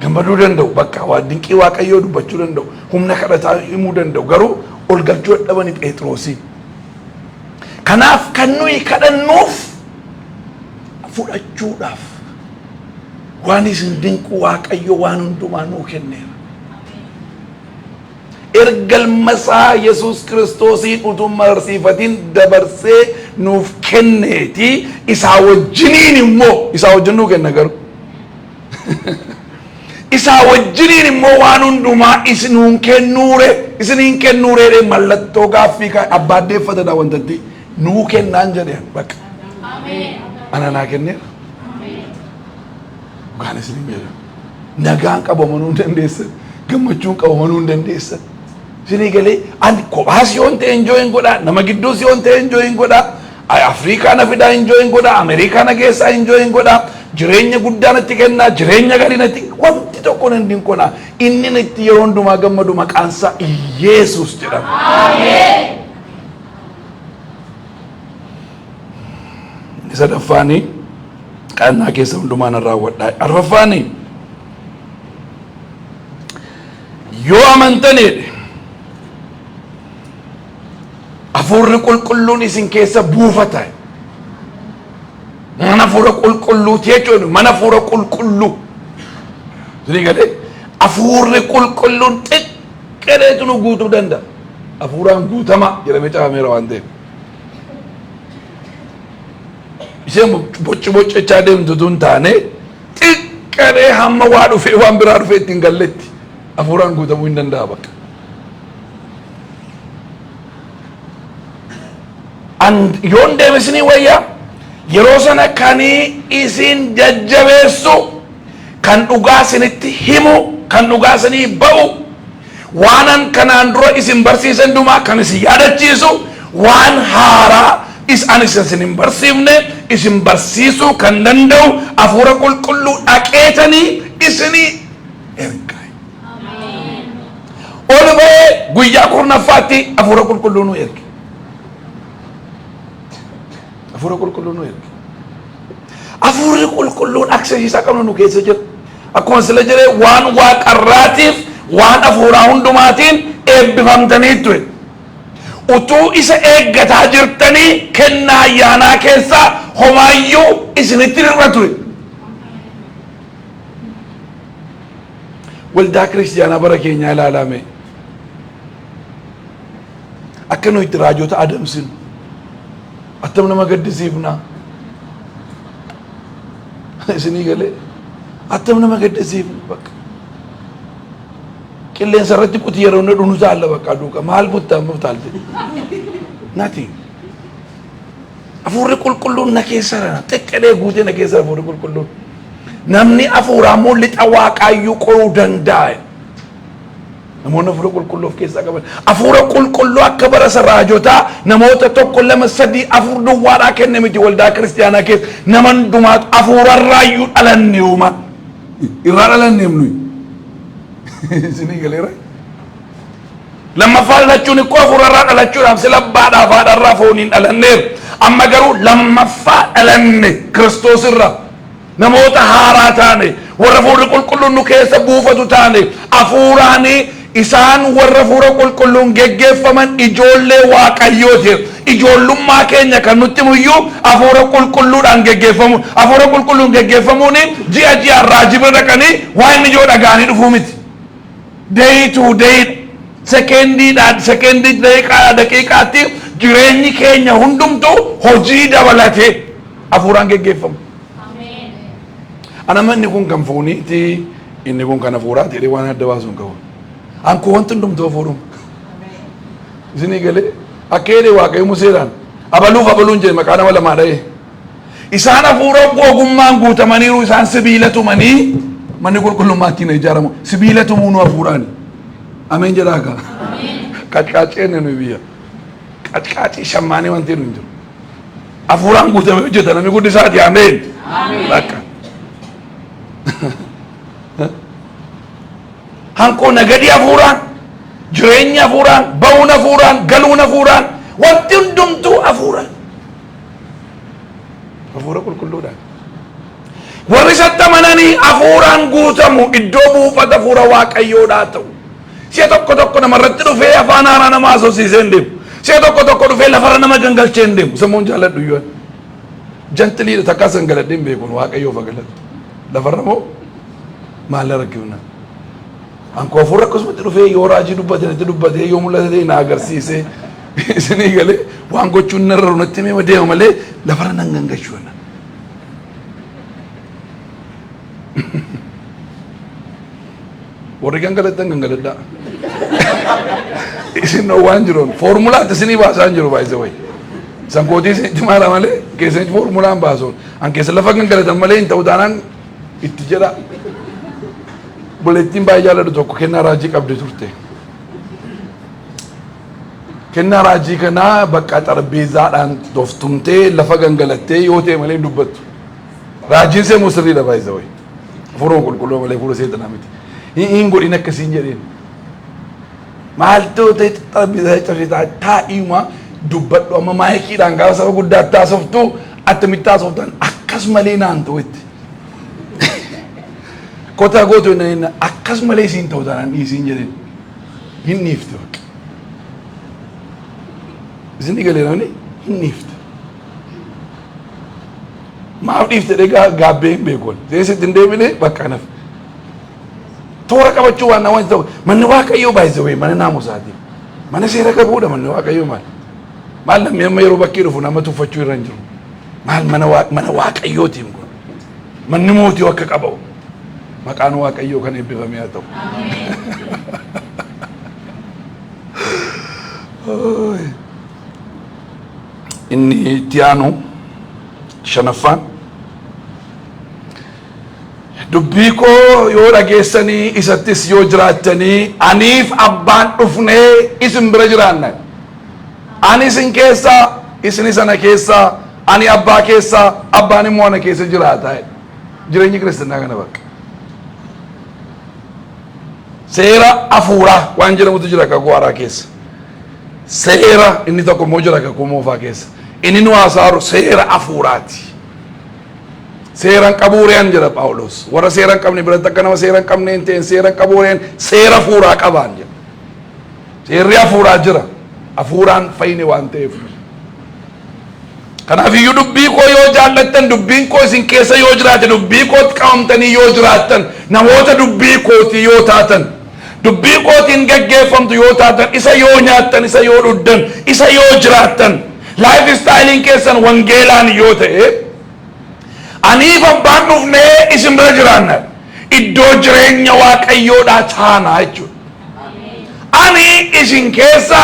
Gammaduu danda'u bakka waa dinqii Waaqayyoo dubbachuu danda'u, humna kadhataa himuu danda'u, garuu ol galchuu dadhabanii Phexrosiin. Kanaaf kan nuyi kadhannuuf fudhachuudhaaf. Waan isin dinqu Waaqayyo waan hundumaa nuu kenneera. Erga ilma isaa Yesuus Kiristoosiin utuu hin mararsiifatin dabarsee nuuf kenneeti, isaa wajjiniin immoo, isaa wajjin nuu kenna, garuu isaa wajjiniin immoo waan hundumaa isinuun kennuure, isiniin kennuure mallattoo gaaffii kaa'e, abbaa addeeffatadha wantatti nuu kennaan jedhe bakka. Ana naa kenneera. Dhugaan isin jedha. Nagaan qabamanuu hin dandeessan. Gammachuun qabamanuu hin dandeessan. Isinii galee ani kophaas yoon ta'e enjoy hin godhaa, nama gidduus yoon ta'e enjoy hin godhaa, Afrikaa na fidaa enjoy hin godhaa, Ameerikaa na geessaa enjoy hin godhaa, jireenya guddaa natti kennaa, jireenya gaarii natti, wanti tokko nan dinqonaa. Inni natti yeroo hundumaa gammadu maqaan isaa Iyeesuus jedhama. Inni sadaffaani kadhannaa keessa hundumaa nan raawwadhaa. Arfaffaani yoo amantan jedhe hafuurri qulqulluun isin keessa buufata. Mana hafuura qulqulluuti jechuun mana hafuura qulqulluu. Isinii galee hafuurri qulqulluun xiqqeetu nu guutuu danda'a. Hafuuraan guutamaa jedhamee caafameera waan ta'eef. Isheen bocci boccechaa deemtu tun taane xiqqee hamma waa dhufee waan biraa dhufee ittiin galletti hafuuraan guutamuu hin danda'a bakka. An yoon deeme isinii wayyaa, yeroo sana kan isin jajjabeessu, kan dhugaa isinitti himu, kan dhugaa isinii ba'u, waanan kanaan dura isin barsiise hundumaa kan isin yaadachiisu, waan haaraa is an isin hin barsiifne isin barsiisuu kan danda'u hafuura qulqulluu dhaqeetanii isinii erga. Ol ba'ee guyyaa 10ffaatti hafuura qulqulluu nu erge. Hafuura qulqulluu nu erge. Hafuurri qulqulluun access isaa qabnu nu keessa jira. Akkuma sila jedhee, waan waaqarraatiif waan hafuuraa hundumaatiin eebbifamtaniittu. Utuu isa eeggataa jirtanii kennaa ayyaanaa keessaa homaayyuu isinitti hir'atu. Waldaa kiristiyaanaa bara keenyaa ilaalame. Akka nuyi itti raajota adamsinu. Attam nama gaddisiifnaa. Isinii galee attam nama gaddisiifna bakka. Qilleensa irratti kuti yeroo inni dhunu taalla bakka duuka maal butta amma utaalte. Nothing. Hafuurri qulqulluun na keessa jira. Xiqqadhee guutee na keessa hafuurri qulqulluun. Namni hafuuraa immoo lixa waaqaayyuu qoruu danda'a. Namoonni hafuura qulqulluu of keessaa qaban. Hafuura qulqulluu akka bara isa raajotaa namoota tokko, lama, sadii, afur duwwaadhaa kenne miti. Waldaa kiristiyaanaa keessa nama hundumaatu hafuurarraayyuu dhalanne uumaa. Irraa dhalanneem nuyi. Isinii galeera. Lammaffaa dhalachuun ikkoo hafuurarraa dhalachuudhaaf sila abbaadhaaf haadharraa fooniin dhalanneera. Amma garuu lammaffaa dhalanne, Kiristoos irraa. Namoota haaraa taane, warra hafuurri qulqulluun nu keessa buufatu taane, hafuuraan isaan warra hafuura qulqulluun geggeeffaman ijoollee waaqayyooti. Ijoollummaa keenya kan nutti muyyuu hafuura qulqulluudhaan geggeeffamu. Hafuura qulqulluun geggeeffamuun ji'a ji'aan raajii bira dhaqanii waan inni ijoo dhaga'anii dhufuu miti. Day to day, sekendiidhaan sekendii, daqiiqaadhaa daqiiqaatti jireenyi keenya hundumtuu hojii dabalatee hafuuraan geggeeffamu. Anama inni kun kan fooniiti, inni kun kan hafuuraati jedhee waan adda baasu hin qabu. Ankoo wanti hundumtuu hafuuruma. Isinii galee akka jedhe Waaqayyo Museedhaan abaluuf abaluun jedhe maqaa nama lamaa dha'e. Isaan hafuura ogummaan guutamaniiru, isaan sibiila tumanii manni qulqullummaa ittiin ijaaramu. Sibiila tumuu nu hafuuraani. Ameen jedhaa kaa. Qacqaaceen nuyi biyya. Qacqaacii shammaanii wanti nu hin jiru. Hafuuraan guutamee hojjeta namni guddisaati, ameen. Bakka. Hankoo nagadii hafuuraan, jireenyi hafuuraan, ba'uun hafuuraan, galuun hafuuraan, wanti hundumtuu hafuuraan. Hafuura qulqulluudhaan. Warri isatti amananii hafuuraan guutamu, iddoo buufata hafuura waaqayyoodhaa ta'u. Si'a tokko tokko namarratti dhufee afaan haaraa nama haasofsiisee hin deemu. Si'a tokko tokko dhufee lafarra nama gangalchee hin deemu. Sammuun jaalladhu iyyuu. Gently dha, takkaa san galadhee hin beeku, waaqayyoof haa galatu. Lafarra moo maal rakkifna? Ankoo hafuurri akkasumatti dhufee yoo raajii dubbate natti dubbate, yoo mul'ata ta'e na agarsiise, isinii galee waan gochuun narra natti himee deema malee lafarra nan gangalchuu. Warri gangalattan gangaladhaa. Isin waan jiruun foormulaatti isinii baasaa hin jiru, baay'ee wayi. San kootii isinitti maala malee keessanitti foormulaan baasuun. An keessa lafa gangalatan malee hin ta'u taanaan itti jedha. Obboleettiin baay'ee jaalladhu tokko kennaa raajii qabdi turte. Kennaa raajii kanaa bakka xarbeezaadhaan doftumtee lafa gangalattee yoo ta'e malee hin dubbattu. Raajiin see immoo sirriidha baay'isa wayi. Hafuuruma qulqulluu malee hafuura seexanaa miti. Hin godhin akkasiin jedheen. Maaltu ta'e xarbeezaa cabsitaa taa'iima dubbadhu amma maayikiidhaan gaafa saba guddaatti haasoftu attamitti haasoftan akkas malee naan ta'u itti. Kotaa gootu inni akkas malee siin ta'u taanaan dhiisiin jedheen. Hin dhiifte bakka. Isin galee namni hin dhiifte. Maaf dhiifte dhee gaabbee hin beeku. Seesitti hin deebine bakka naf. Toora qabachuu waan nama ta'u manni Waaqayyoo baay'isee mana naamusaati. Mana seera qabuudha manni Waaqayyoo maal? Maal namni amma yeroo bakkee dhufu nama tuffachuu irra hin jiru. Maal mana mana Waaqayyootiin kun. Manni mootii akka qabu. Maqaan Waaqayyoo kan eebbifame haa ta'u. Inni itti aanu shanaffaan dubbii koo yoo dhageessanii isattis yoo jiraattanii aniif abbaan dhufnee isin bira jiraanna. Ani isin keessa, isin ana keessa, ani abbaa keessa, abbaan immoo ana keessa jiraata. Jireenyi kiristinnaa kana bakka. Seera hafuuraa waan jedhamutu jira kakuu haaraa keessa. Seera inni tokko immoo jira kakuu moofaa keessa. Inni nu haasa'aru seera hafuuraati. Seera hin qabuureen jedha Phaawulos. Warra seera hin qabne biratti akka nama seera hin qabne hin ta'in seera hin qabuureen seera hafuuraa qabaan jedha. Seerri hafuuraa jira. Hafuuraan fayyine waan ta'eef. Kanaaf iyyuu dubbii koo yoo jaallattan, dubbiin koo isin keessa yoo jiraate, dubbii kootti qabamtanii yoo jiraattan, namoota dubbii kootii yoo taatan, dubbii kootiin gaggeeffamtu yoo taatan, isa yoo nyaattan, isa yoo dhugdan, isa yoo jiraattan, life styleiin keessan wangeelaan yoo ta'e, aniif abbaan dhufnee isin bira jiraanna. Iddoo jireenya Waaqayyoodhaa taanaa jechuudha. Ani isin keessa,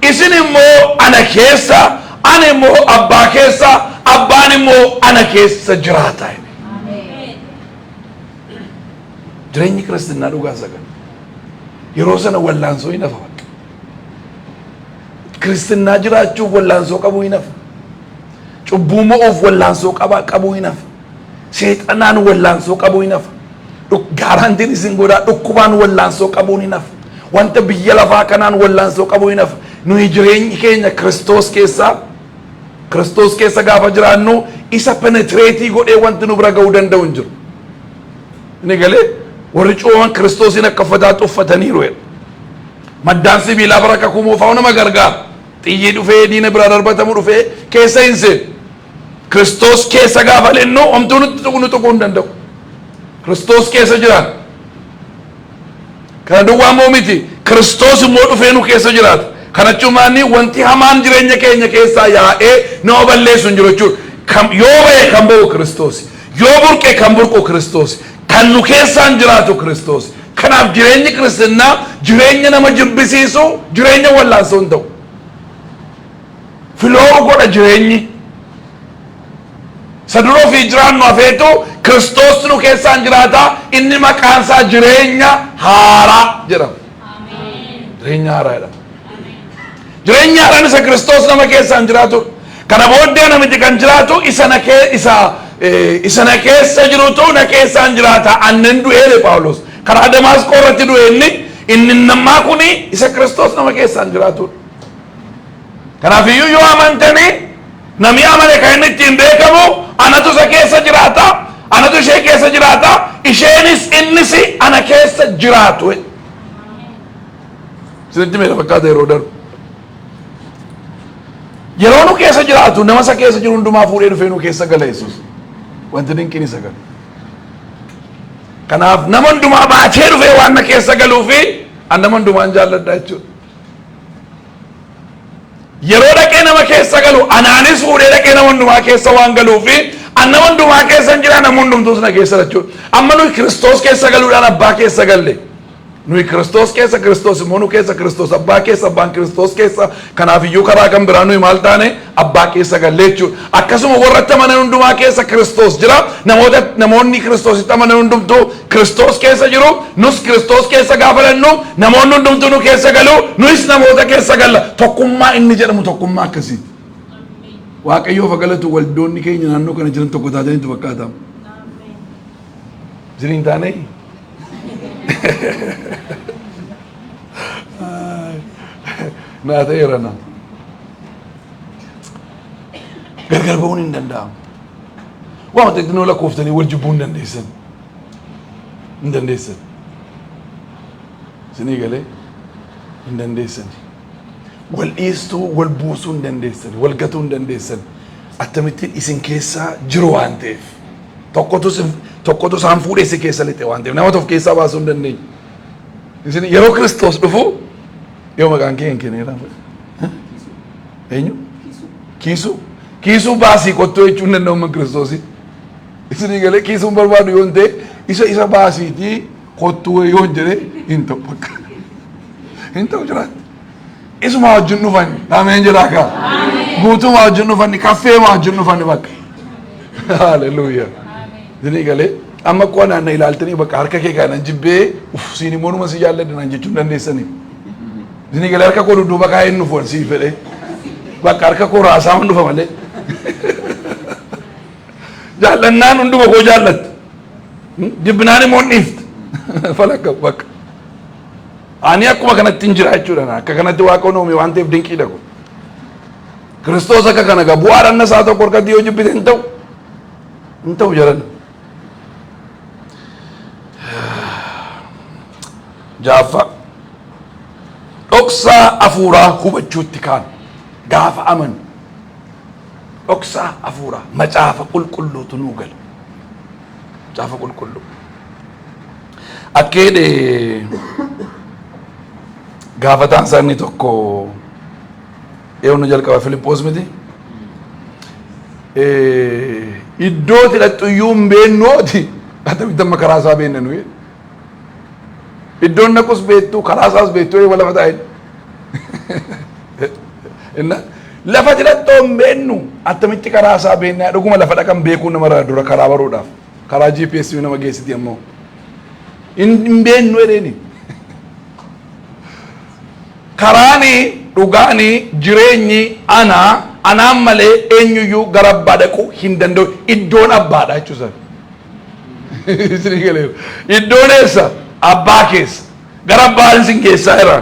isin immoo ana keessa, ani immoo abbaa keessa, abbaan immoo ana keessa jiraata. Jireenyi kiristinnaa dhugaa isa kana. Yeroo sana wallaansoo hin hafa bakka. Kiristinnaa jiraachuuf wallaansoo qabuu hin hafa. Cubbuu mo'uuf wallaansoo qabuu hin hafa. Seexanaan wallaansoo qabuu hin hafa. Guaranteen isin godhaa dhukkubaan wallaansoo qabuun hin hafa. Wanta biyya lafaa kanaan wallaansoo qabuu hin hafa. Nuyi jireenyi keenya Kiristoos keessaa, Kiristoos keessa gaafa jiraannu isa penetrate godhee wanti nu bira ga'uu danda'u hin jiru. Inni galee warri cuubaman Kiristoosiin akka uffataatti uffataniiru jedha. Maddaan sibiilaa bara kakuu moofaa nama gargaara. Xiyyi dhufee diina biraa darbatamu dhufee keessa hin seenu. Kiristoos keessa gaafa lennu homtuu nutti tuqu nu tuquu hin danda'u. Kiristoos keessa jiraan. Kana duwwaa immoo miti. Kiristoos immoo dhufee nu keessa jiraata. Kana jechuun wanti hamaan jireenya keenya keessaa yaa'ee nama balleessu hin jiru jechuudha. Yoo ba'e kan ba'u Kiristoos. Yoo burqe kan burqu Kiristoos. Kan nu keessaan jiraatu Kiristoos. Kanaaf jireenyi kiristinnaa jireenya nama jibbisiisu, jireenya wallaansoo hin ta'u. Flow godha jireenyi. Isa dura ofii jiraannu hafeetu Kiristoos nu keessaan jiraata. Inni maqaan isaa jireenya haaraa jedhama. Jireenya haaraa jedhama. Jireenya haaraan isa Kiristoos nama keessaan jiraatu. Kana booddee namichi kan jiraatu isa na isa isa na keessa jirutu na keessaan jiraata. Annen du'eere Phaawulos. Karaa Damaasqoo irratti du'e inni inni nammaa kuni isa Kiristoos nama keessaan jiraatudha. Kanaaf iyyuu yoo amantanii namni amane kan inni ittiin beekamu anatu isa keessa jiraata, anatu ishee keessa jiraata, isheenis innis ana keessa jiraatu. Isinitti meera fakkaata yeroo darbu. Yeroo nu keessa jiraatu nama isa keessa jiru hundumaa fuudhee dhufee nu keessa gala Yesuus. Wanti dinqiin isa gala. Kanaaf nama hundumaa baatee dhufee waan na keessa galuufi an nama hundumaan jaalladha jechuudha. Yeroo dhaqee nama keessa galu anaanis fuudhee dhaqee nama hundumaa keessa waan galuufi an nama hundumaa keessa hin jira, nama hundumtuus na keessa jechuudha. Amma nuyi Kiristoos keessa galuudhaan abbaa keessa galle. Nuyi Kiristoos keessa, Kiristoos immoo nu keessa, Kiristoos abbaa keessa, abbaan Kiristoos keessa. Kanaaf iyyuu karaa kan biraa nuyi maal taane? Abbaa keessa galle jechuudha. Akkasuma warra itti amanan hundumaa keessa Kiristoos jira. Namoonni Kiristoositti amanan hundumtuu Kiristoos keessa jiru. Nus Kiristoos keessa gaafa dhannu namoonni hundumtuu nu keessa galu. Nuyis namoota keessa galla. Tokkummaa inni jedhamu tokkummaa akkasiiti. Waaqayyoof haa galatu, waldoonni keenya naannoo kana jiran tokko taataniitu fakkaata. Isiniin taanee? Naa ta'eera na. Gargar ba'uun hin danda'amu. Waan xixinnoo lakkooftanii wal jibbuu hin dandeessan. Hin dandeessan. Isinii galee? Hin dandeessan. Wal dhiistuu, wal buusuu hin dandeessan. Wal gatuu hin dandeessan. Akkamittiin isin keessaa jiru waan ta'eef. Tokkotu isaan fuudhee si keessa lixe waan ta'eef nama tokko keessaa baasuu hin dandeenye. Isin yeroo Kiristoos dhufu yoo maqaan kee hin kenneera. Eenyu? Kiisuu. Kiisuu baasii kottuu jechuun danda'u amma Kiristoosii. Isinii galee? Kiisuun barbaadu yoo hin ta'e, isa baasiitii kottuu yoo hin jedhe hin ta'u bakka. Hin ta'u jiraatti. Isuma wajjin dhufan, ameen jedhaa kaa. Guutumaa wajjin dhufan, kaffeemaa wajjin dhufan bakka. Haleluuyaa. Isinii galee? Amma koo naan na ilaaltanii bakka harka kee kanan jibbee, uf, siin immoo numa si jaalladha naan jechuun dandeessanii. Isinii galee? Harka koo dudduuba kaa'ee hin dhufu sii fedhee. Bakka harka koo raasaa hin dhufa malee. Jaallannaan hunduma koo jaallatta. Jibbinaan immoo hin dhiifta. Falakka bakka. Ani akkuma kanatti hin jira jechuudha. Akka kanatti Waaqa uume waan ta'eef dinqiidha kun. Kiristoos akka kana gaa bu'aa dhanna isaa tokko harkatti yoo jibbite hin ta'u. Hin ta'u jedhan. Jaaffaa. Dhoksaa hafuuraa hubachuutti kaan gaafa amanu. Dhoksaa hafuuraa macaafa qulqulluutu nuu gala. Macaafa qulqulluu. Akka jedhe gaafataan isaa inni tokko eenyu jalqaba? Filiphos miti? Iddoo itti dhaqxu iyyuu hin beennuuti. Attamitti amma karaa isaa beekna nuyi? Iddoon naqus beektu, karaa isaas beektu, eema lafa taa'e. Inna lafa dhaqxoo hin beennu, attamitti karaa isaa beekna? Dhuguma lafa dhaqan beekuu namarraa dura karaa baruudhaaf. Karaa GPS nama geessiti ammoo. Hin beennu jedheeni. Karaani, dhugaani, jireenyi ana, anaan malee eenyuyyuu gara abbaa dhaquu hin danda'u. Iddoon abbaadha jechuudha. Isinii galeera. Iddoon eessa? Abbaa keessa. Gara abbaan isin geessaa jira.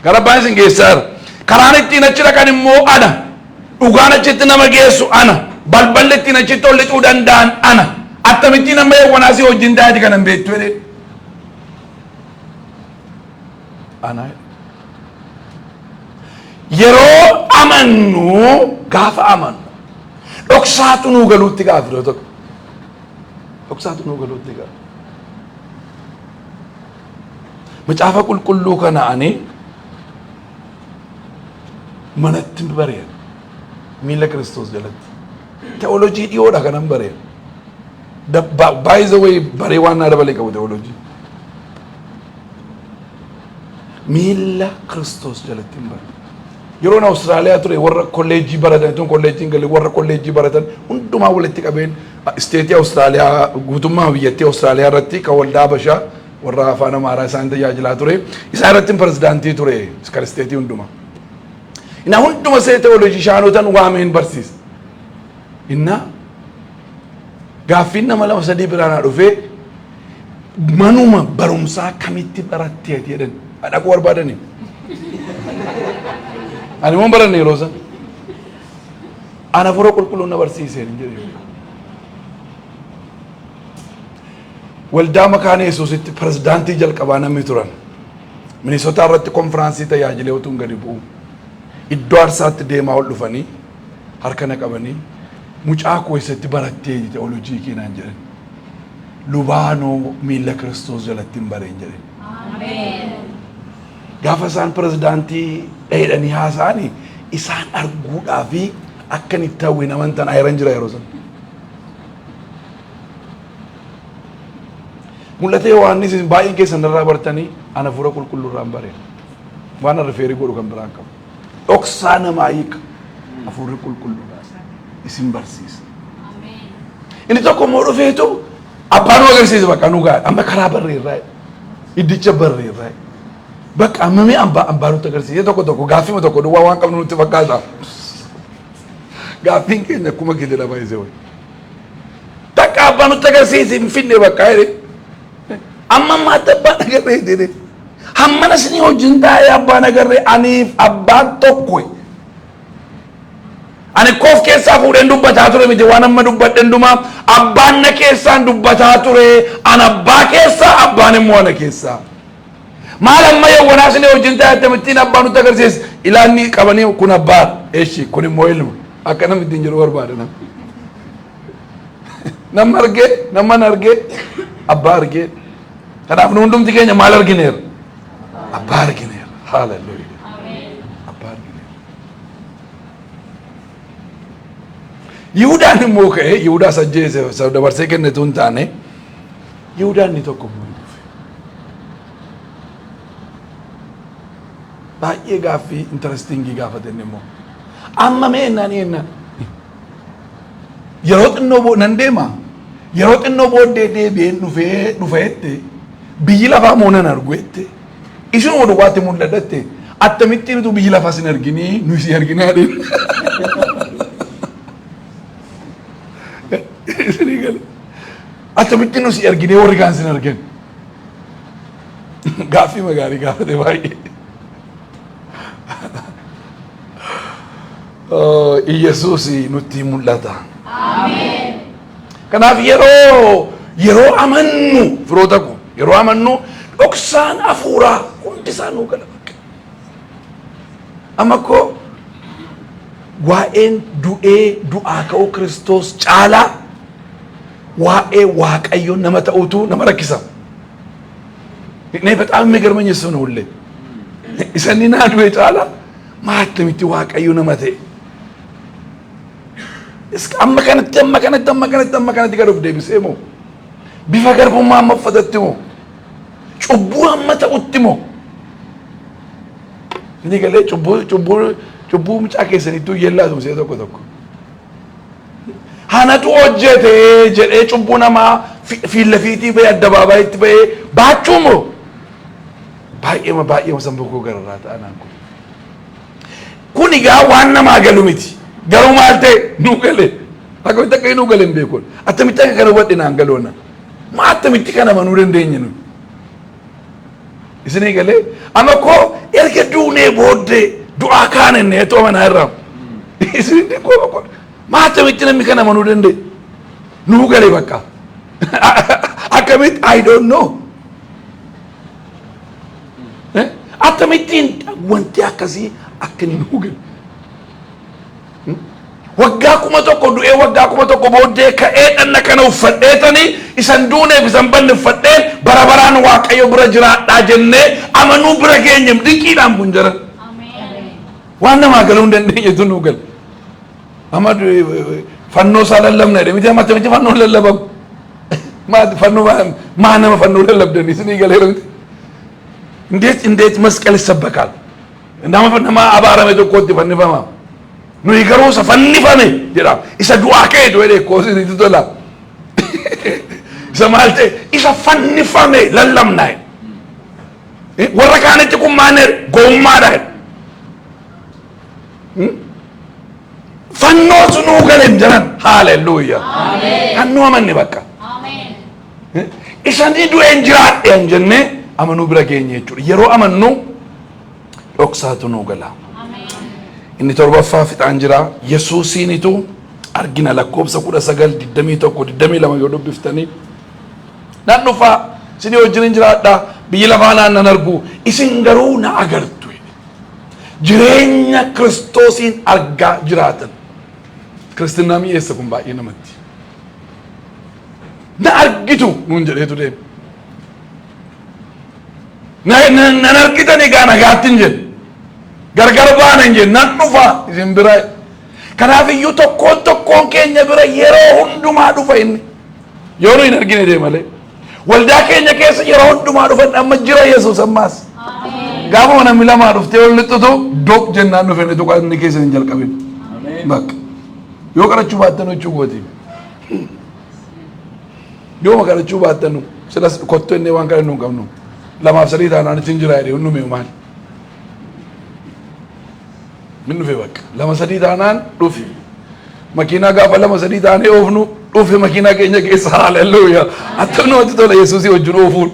Gara abbaan isin geessaa jira. Karaan ittiin achi dhaqan immoo ana. Dhugaan achitti nama geessu ana. Balballi ittiin achitti ol lixuu danda'an ana. Akkamittiin amma eewwanaa si wajjin taa'eeti kanan beektu jedhee. Ana. Yeroo amannu, gaafa amannu dhoksaatu nuu galuutti gaafa yeroo tokko. Dhoksaatu nuu galuutti gaafa. Macaafa qulqulluu kana ani manatti bareera. Miila Kiristoos jalatti. Teoloojii dhiyoodha kanan bareera. By the way, baree waan naa dabalee qabu teoloojii. Miila Kiristoos jalatti hin bare. Yeroon Awustiraaliyaa ture warra kolleejjii baratan, tun kolleejjiin galee warra kolleejjii baratan hundumaa walitti qabeen, isteetii Awustiraaliyaa, guutummaa biyyattii Awustiraaliyaa irratti kan waldaa Habashaa warra afaan Amaaraa isaan tajaajilaa ture. Isaan irratti pirezidaantii ture kan isteetii hundumaa. Inna hunduma see teoloojii shaanotan waameen barsiisa. Inna gaaffiin nama lama sadii biraa naa dhufee, manuma barumsaa kamitti barattee ati jedhan, dhaquu barbaadani. Ani immoo baranne yeroo san. Ana Hafuura Qulqulluun na barsiiseen hin jedhe. Waldaa Makaana Yesuusitti pirezidaantii jalqabaa namni turan. Minisotaa irratti konfiraansii tajaajilee utuun gadi bu'u. Iddoo aarsaatti deemaa ol dhufanii harka na qabanii, mucaa koo, eessatti barattee teoloojii kee naan jedhan. Lubaanoo miilla Kiristoos jalatti hin bareen jedhan. Gaafa isaan pirezidaantii dheedhanii haasa'anii isaan arguudhaa fi akkan itti hawween amantan ayiran jira yeroo sana. Mul'ata Yohaannis isin baay'een keessan irraa bartanii, ana Hafuura Qulqulluu irraan bareera. Waan refer godhu kan biraan qabu. Dhoksaa namaa hiika. Hafuurri Qulqulluu isin barsiisa. Inni tokko immoo dhufeetu abbaa nu agarsiisa, bakka nu ga'a. Amma karaa barreerraa, iddicha barreerraa. Bakka amma mee abbaa nutti agarsiise. Tokko tokko gaaffii tokko duwwaa waan qabnu nutti fakkaata. Gaaffiin keenya akkuma gidira baay'isee wayi. Takka abbaa nutti agarsiise hin finne bakka jedhe. Amma ammaatti abbaan agarree jedhe. Hammana isinii wajjin taa'ee abbaan agarree, aniif abbaan tokko. Ani koof keessaa fuudheen dubbataa ture miti, waan amma dubbadhe hundumaa abbaan na keessaan dubbataa ture. An abbaa keessaa, abbaan immoo ana keessaa. Maal amma yawwanaa isinii wajjin taa'ee akkamittiin abbaa nutti agarsiisa? Ilaanni qabanii kun abbaa eeshi, kun immoo ilma akka namni ittiin jedhu barbaada namni. Nama argee, nama argee, abbaa argee. Kanaaf nu hundumti keenya maal argineera? Abbaa argineera. Haaleluyyaa. Abbaa argineera. Yihudaan immoo ka'ee, Yihudaa sajjeese isa dabarsee kennetu hin taane, Yihudaan inni tokko immoo hin dhufe. Baay'ee gaaffii interesting gaafate inni immoo. Amma mee ennaan ennaan. Yeroo xinnoo nan deema. Yeroo xinnoo booddee deebi'een dhufee dhufeette, biyyi lafaa moo nan argu jette. Isinuma duwwaatti mul'adhatte, akkamittiin utuu biyyi lafaa sin arginii nu si arginaa jedheen. Isinii gale. Akkamittiin nu si arginee warri kaan sin argan? Gaaffii magaarii gaafate baay'ee. Iyyasuus nutti mul'ata. Kanaaf yeroo amannu, firoota ko, yeroo amannu dhoksaan hafuuraa hundi isaa nuu gala bakka. Amma koo waa'een du'ee du'aa ka'uu Kiristoos caalaa waa'ee Waaqayyo nama ta'uutu nama rakkisa. እኔ በጣም የሚገርመኝ እሱ ነው ሁሌ። Isa inni naa du'e caalaa maa attamitti Waaqayyo nama ta'e? Amma kanatti, amma kanatti, amma kanatti, amma kanatti gad of deebisee moo, bifa garbummaa amma uffatatti moo, cubbuu amma ta'utti moo, inni galee cubbuu mucaa keessanittuu yellaatu see tokko tokko. Hanatu hojjete jedhee cubbuu namaa fiilla fiitii bahee addabaabayitti bahee baachuu moo, baay'eema baay'eema sammuu koo gararraa ta'anaan kun. Kun egaa waan namaa galu miti. Garuu maal ta'e nuu gale. Akkamitti akka nuu gale hin beeku. Attamitti akka kana hubadhe naan galoona. Maa attamitti kana amanuu dandeenya nuyi? Isinii galee, amma koo erga duunee booddee du'aa kaane inni eetu amanaa irraa. Isin koo koo maa attamitti namni kana amanuu danda'e? Nuu gale bakka. Akkamitti, I don't know. Eh? Akkamittiin wanti akkasii akka inni nuu gale? Waggaa 1000 du'ee, waggaa 1000 booddee ka'ee, dhanna kana uffadheetanii, isan duuneef isan banne uffadheen bara baraan Waaqayyo bira jiraadhaa jennee amanuu bira geenye dinqiidhaan kun jira. Waan namaa galuu hin dandeenyetu nuu gale. Amma fannoo isaa lallabna jedhe miti, amma akkamitti fannoo lallabamu? Maa fannoo maa nama fannoo lallabdanii isinii galeera miti? እንዴት እንዴት መስቀል ይሰበካል? Nama abaarame tokkotti fannifama. Nuyi garuu isa fannifame jedha. Isa du'aa ka'eetu jedhee koosinitti tola. Isa maal ta'e, isa fannifame lallabna. Warra kaanitti kun maal gowwummaadha. Fannootu nuu galeem jedhan, haalelluuyaa. Fannoo amanne bakka. Isanii du'een jiraadhe hin jennee amanuu bira geenye jechuudha. Yeroo amannu dhoksaatu nuu gala. Inni torbaffaa fixaan jira. Yesuusiinitu argina, lakkoofsa 19, 21, 22 yoo dubbiftanii. Nan dhufaa, isinii wajjin hin jiraadha, biyyi lafaa naan nan argu, isin garuu na agartu. Jireenya Kiristoosiin argaa jiraatan. Kiristinnaa mi'eessa kun baay'ee namatti. Na argitu nuun jedheetu deema. Nan argitan egaa nagaatti hin jedhe. Gargar baana hin jedhe, nan dhufa isin bira. Kanaaf iyyuu tokkoon tokkoon keenya bira yeroo hundumaa dhufa inni. Yoo nu hin argine deema malee. Waldaa keenya keessa yeroo hundumaa dhufan amma jira Yesuus ammaas. Gaafa namni lamaa dhuftee ol lixxutu doq jennaan dhufe inni tuqaa inni keessa hin jalqabin. Bakka. Yoo kadhachuu baattan jechuu kooti. Yooma kadhachuu baattanu silas kottu inni waan kadhannu hin qabnu. Lamaaf sadii taanaan achi hin jira jedhee hundume maal. Min dhufe bakka. Lama sadii taanaan dhufe. Makiinaa gaafa lama sadii taanee oofnu dhufe makiinaa keenya keessa, haalelluuyaa. Attam namatti tola Yesuusii wajjin oofuun.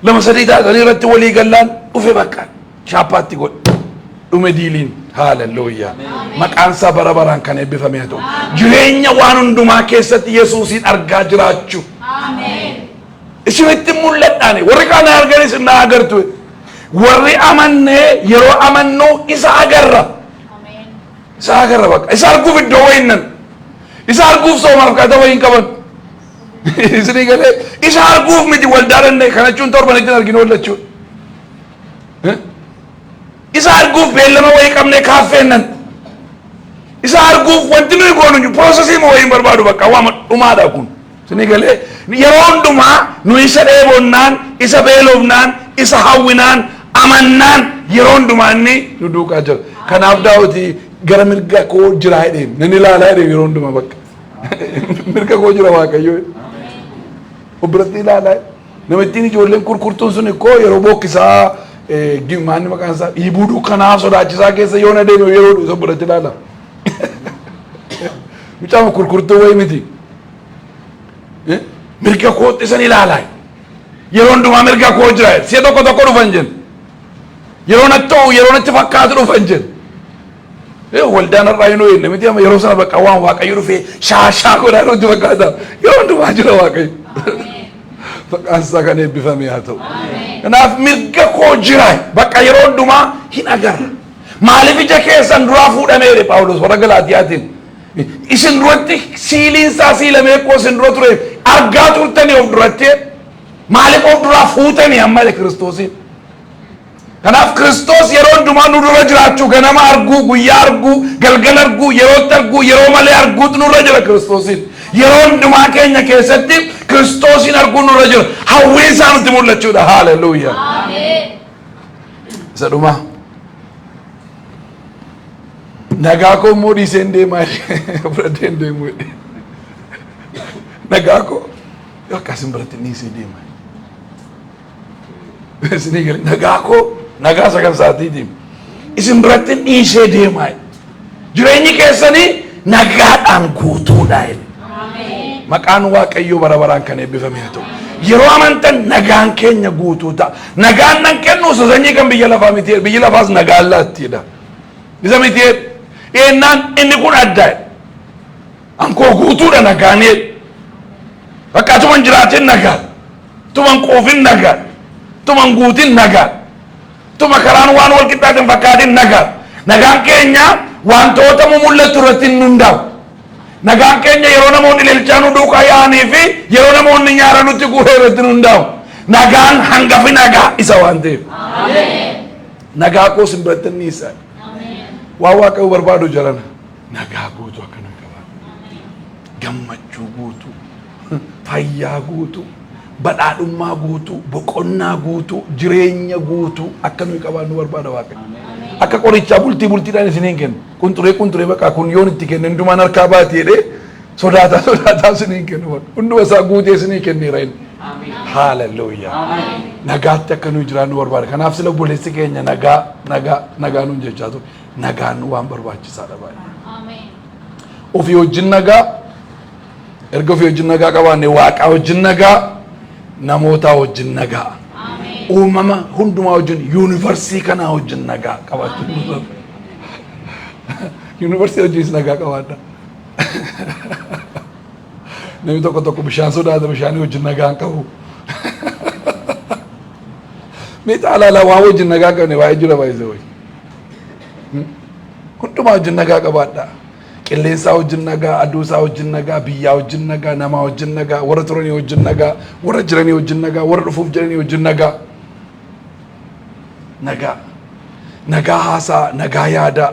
Lama sadii taatanii irratti walii gallaan dhufe bakka shaappaatti godhe. Dhume diiliin, haalelluuyaa. Maqaan isaa bara baraan kan eebbifame haa ta'u. Jireenya waan hundumaa keessatti Yesuusiin argaa jiraachuu. Isinitti mul'adhaani warri kaan argan isin na agartu. Warri amannee yeroo amannu isa agarra. Isa agarra bakka. Isa arguuf iddoo wayinnan. Isa arguuf soomaaf kadhata wayiin qaban. Isinii galee isa arguuf miti waldaa danda'e kana jechuun torbanitti hin arginu wallachuudha. Isa arguuf beellama wayii qabnee kaaffeennan. Isa arguuf wanti nuyi goonu process ii wayii hin barbaadu, bakka waan dhumaadha kun. Isinii galee yeroo hundumaa nu isa dheebonnaan, isa beelofnaan, isa hawwinaan, amannaan yeroo hundumaa inni nu duukaa jira. Kanaaf Daawiti gara mirga koo jira jedheen nan ilaalaa jedheen, yeroo hundumaa bakka. Mirga koo jira Waaqayyo. Of biratti ilaalaa. Namittiin ijoolleen kurkurtuun sun ikkoo yeroo bookkisaa maanni maqaan isaa dhiibuu dukkanaa sodaachisaa keessa yoo na deeme yeroo isa biratti ilaala. Mucaan kurkurtuu wayii miti. Mirga kootti isan ilaalaa. Yeroo hundumaa mirga koo jira. Si'a tokko tokko dhufan jenna. Yeroo natti ta'u, yeroo natti fakkaatu dhufan jenna. Waldaan har'aa hin hojjenne miti, amma yeroo sana bakka waan Waaqayyo dhufee shaashaa godhaa nutti fakkaata. Yeroo hundumaa jira Waaqayyo. Maqaan isaa kan eebbifame haa ta'u. Kanaaf mirga koo jira. Bakka yeroo hundumaa hin agarra. Maaliif ija keessan duraa fuudhameere Phaawulos warra Galaatiyaatiin? Isin duratti siiliinsaa siilamee koo isin dura ture argaa turtanii of duratti maaliif of duraa fuutanii amma Kiristoosiin? Kanaaf Kiristoos yeroo hundumaa nu dura jiraachuu, ganama arguu, guyyaa arguu, galgala arguu, yerootti arguu, yeroo malee arguutu nurra jira Kiristoosiin. Yeroo hundumaa keenya keessatti Kiristoosiin arguun nurra jira. Hawwiin isaa nutti mul'achuudha. Haaleluyyaa. Isa dhumaa. Nagaa koo immoo dhiisee hin deemaa, fudhadhee hin deemu jedhe. Nagaa koo akka isin biratti dhiisee deema. Isinii gale, nagaa koo, nagaa isa kan isaatiitiin isin biratti dhiisee deemaa. Jireenyi keessanii nagaadhaan guutuudha jedhe. Maqaan Waaqayyoo bara baraan kan eebbifame haa ta'u. Yeroo amantan nagaan keenya guutuu ta'a. Nagaan nan kennu isa sanyii kan biyya lafaa miti. Biyyi lafaas nagaan laattiidha. Isa miti ennaan inni kun adda. Ankoo guutuudha nagaan jedhe. Bakka atuman jiraatin nagaa. Tuman quufin nagaa. Tuman guutin nagaa. Tuma karaan waan wal qixxaatin fakkaatin nagaa. Nagaan keenya wantoota mumul'atu irratti hin hundaa'u. Nagaan keenya yeroo namoonni lilchaa nu duukaa yaa'anii fi yeroo namoonni nyaara nutti guuree irratti hin hundaa'u. Nagaan hangafi nagaa isa waan ta'eef. Nagaa koo isin biratti hin dhiisa. Waan Waaqayyo barbaadu jarana. Nagaa guutuu akka nuyi qabaannu. Gammachuu guutuu. Fayyaa guutuu. Badhaadhummaa guutuu. Boqonnaa guutuu. Jireenya guutuu akka nuyi qabaannu barbaada Waaqayyo. Akka qorichaa bultii bultiidhaan isiniin kennu. Qunxuree qunxuree bakka kun yoon itti kenne hundumaan harkaa baati jedhee sodaataa sodaataa isiniin kennu bakka. Hunduma isaa guutee isinii kenneera inni. Haaleluyyaa. Nagaatti akka nuyi jiraannu barbaada. Kanaaf sila obboleessi keenya nagaa, nagaa, nagaa nuun jechaa ture. Nagaan waan barbaachisaadha baay'ee. Ofii wajjin nagaa, erga ofii wajjin nagaa qabaanne Waaqaa wajjin nagaa, namootaa wajjin nagaa. Uumama hundumaa wajjin, universe ii kanaa wajjin nagaa qabaachuu. Universe ii wajjinis nagaa qabaadha. Namni tokko tokko bishaan sodaata, bishaanii wajjin nagaa hin qabu. Mee xaalaalaa waan wajjin nagaa hin qabne baay'ee jira baay'ee wayi. Hundumaa wajjin nagaa qabaadha. Qilleensaa wajjin nagaa, aduusaa wajjin nagaa, biyyaa wajjin nagaa, namaa wajjin nagaa, warra turanii wajjin nagaa, warra jiranii wajjin nagaa, warra dhufuuf jiranii wajjin nagaa. Nagaa. Nagaa haasaa, nagaa yaadaa,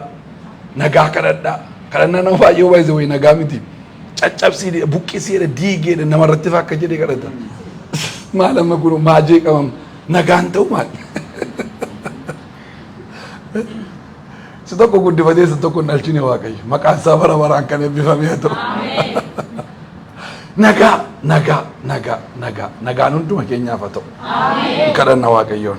nagaa kadhadhaa. Kadhannaa nama baay'ee baay'ee wayi nagaa miti. Caccabsii, buqqisii, diigee namarratti fa akka jedhee kadhata. Maal amma kun maa jeeqamam, nagaan ta'u maal? Si tokko guddifatee si tokko hin dhalchine Waaqayyo. Maqaan isaa bara baraan kan eebbifame haa ta'u. Nagaa, nagaa, nagaa, nagaa, nagaan hunduma keenyaaf haa ta'u. Kadhanna Waaqayyoon.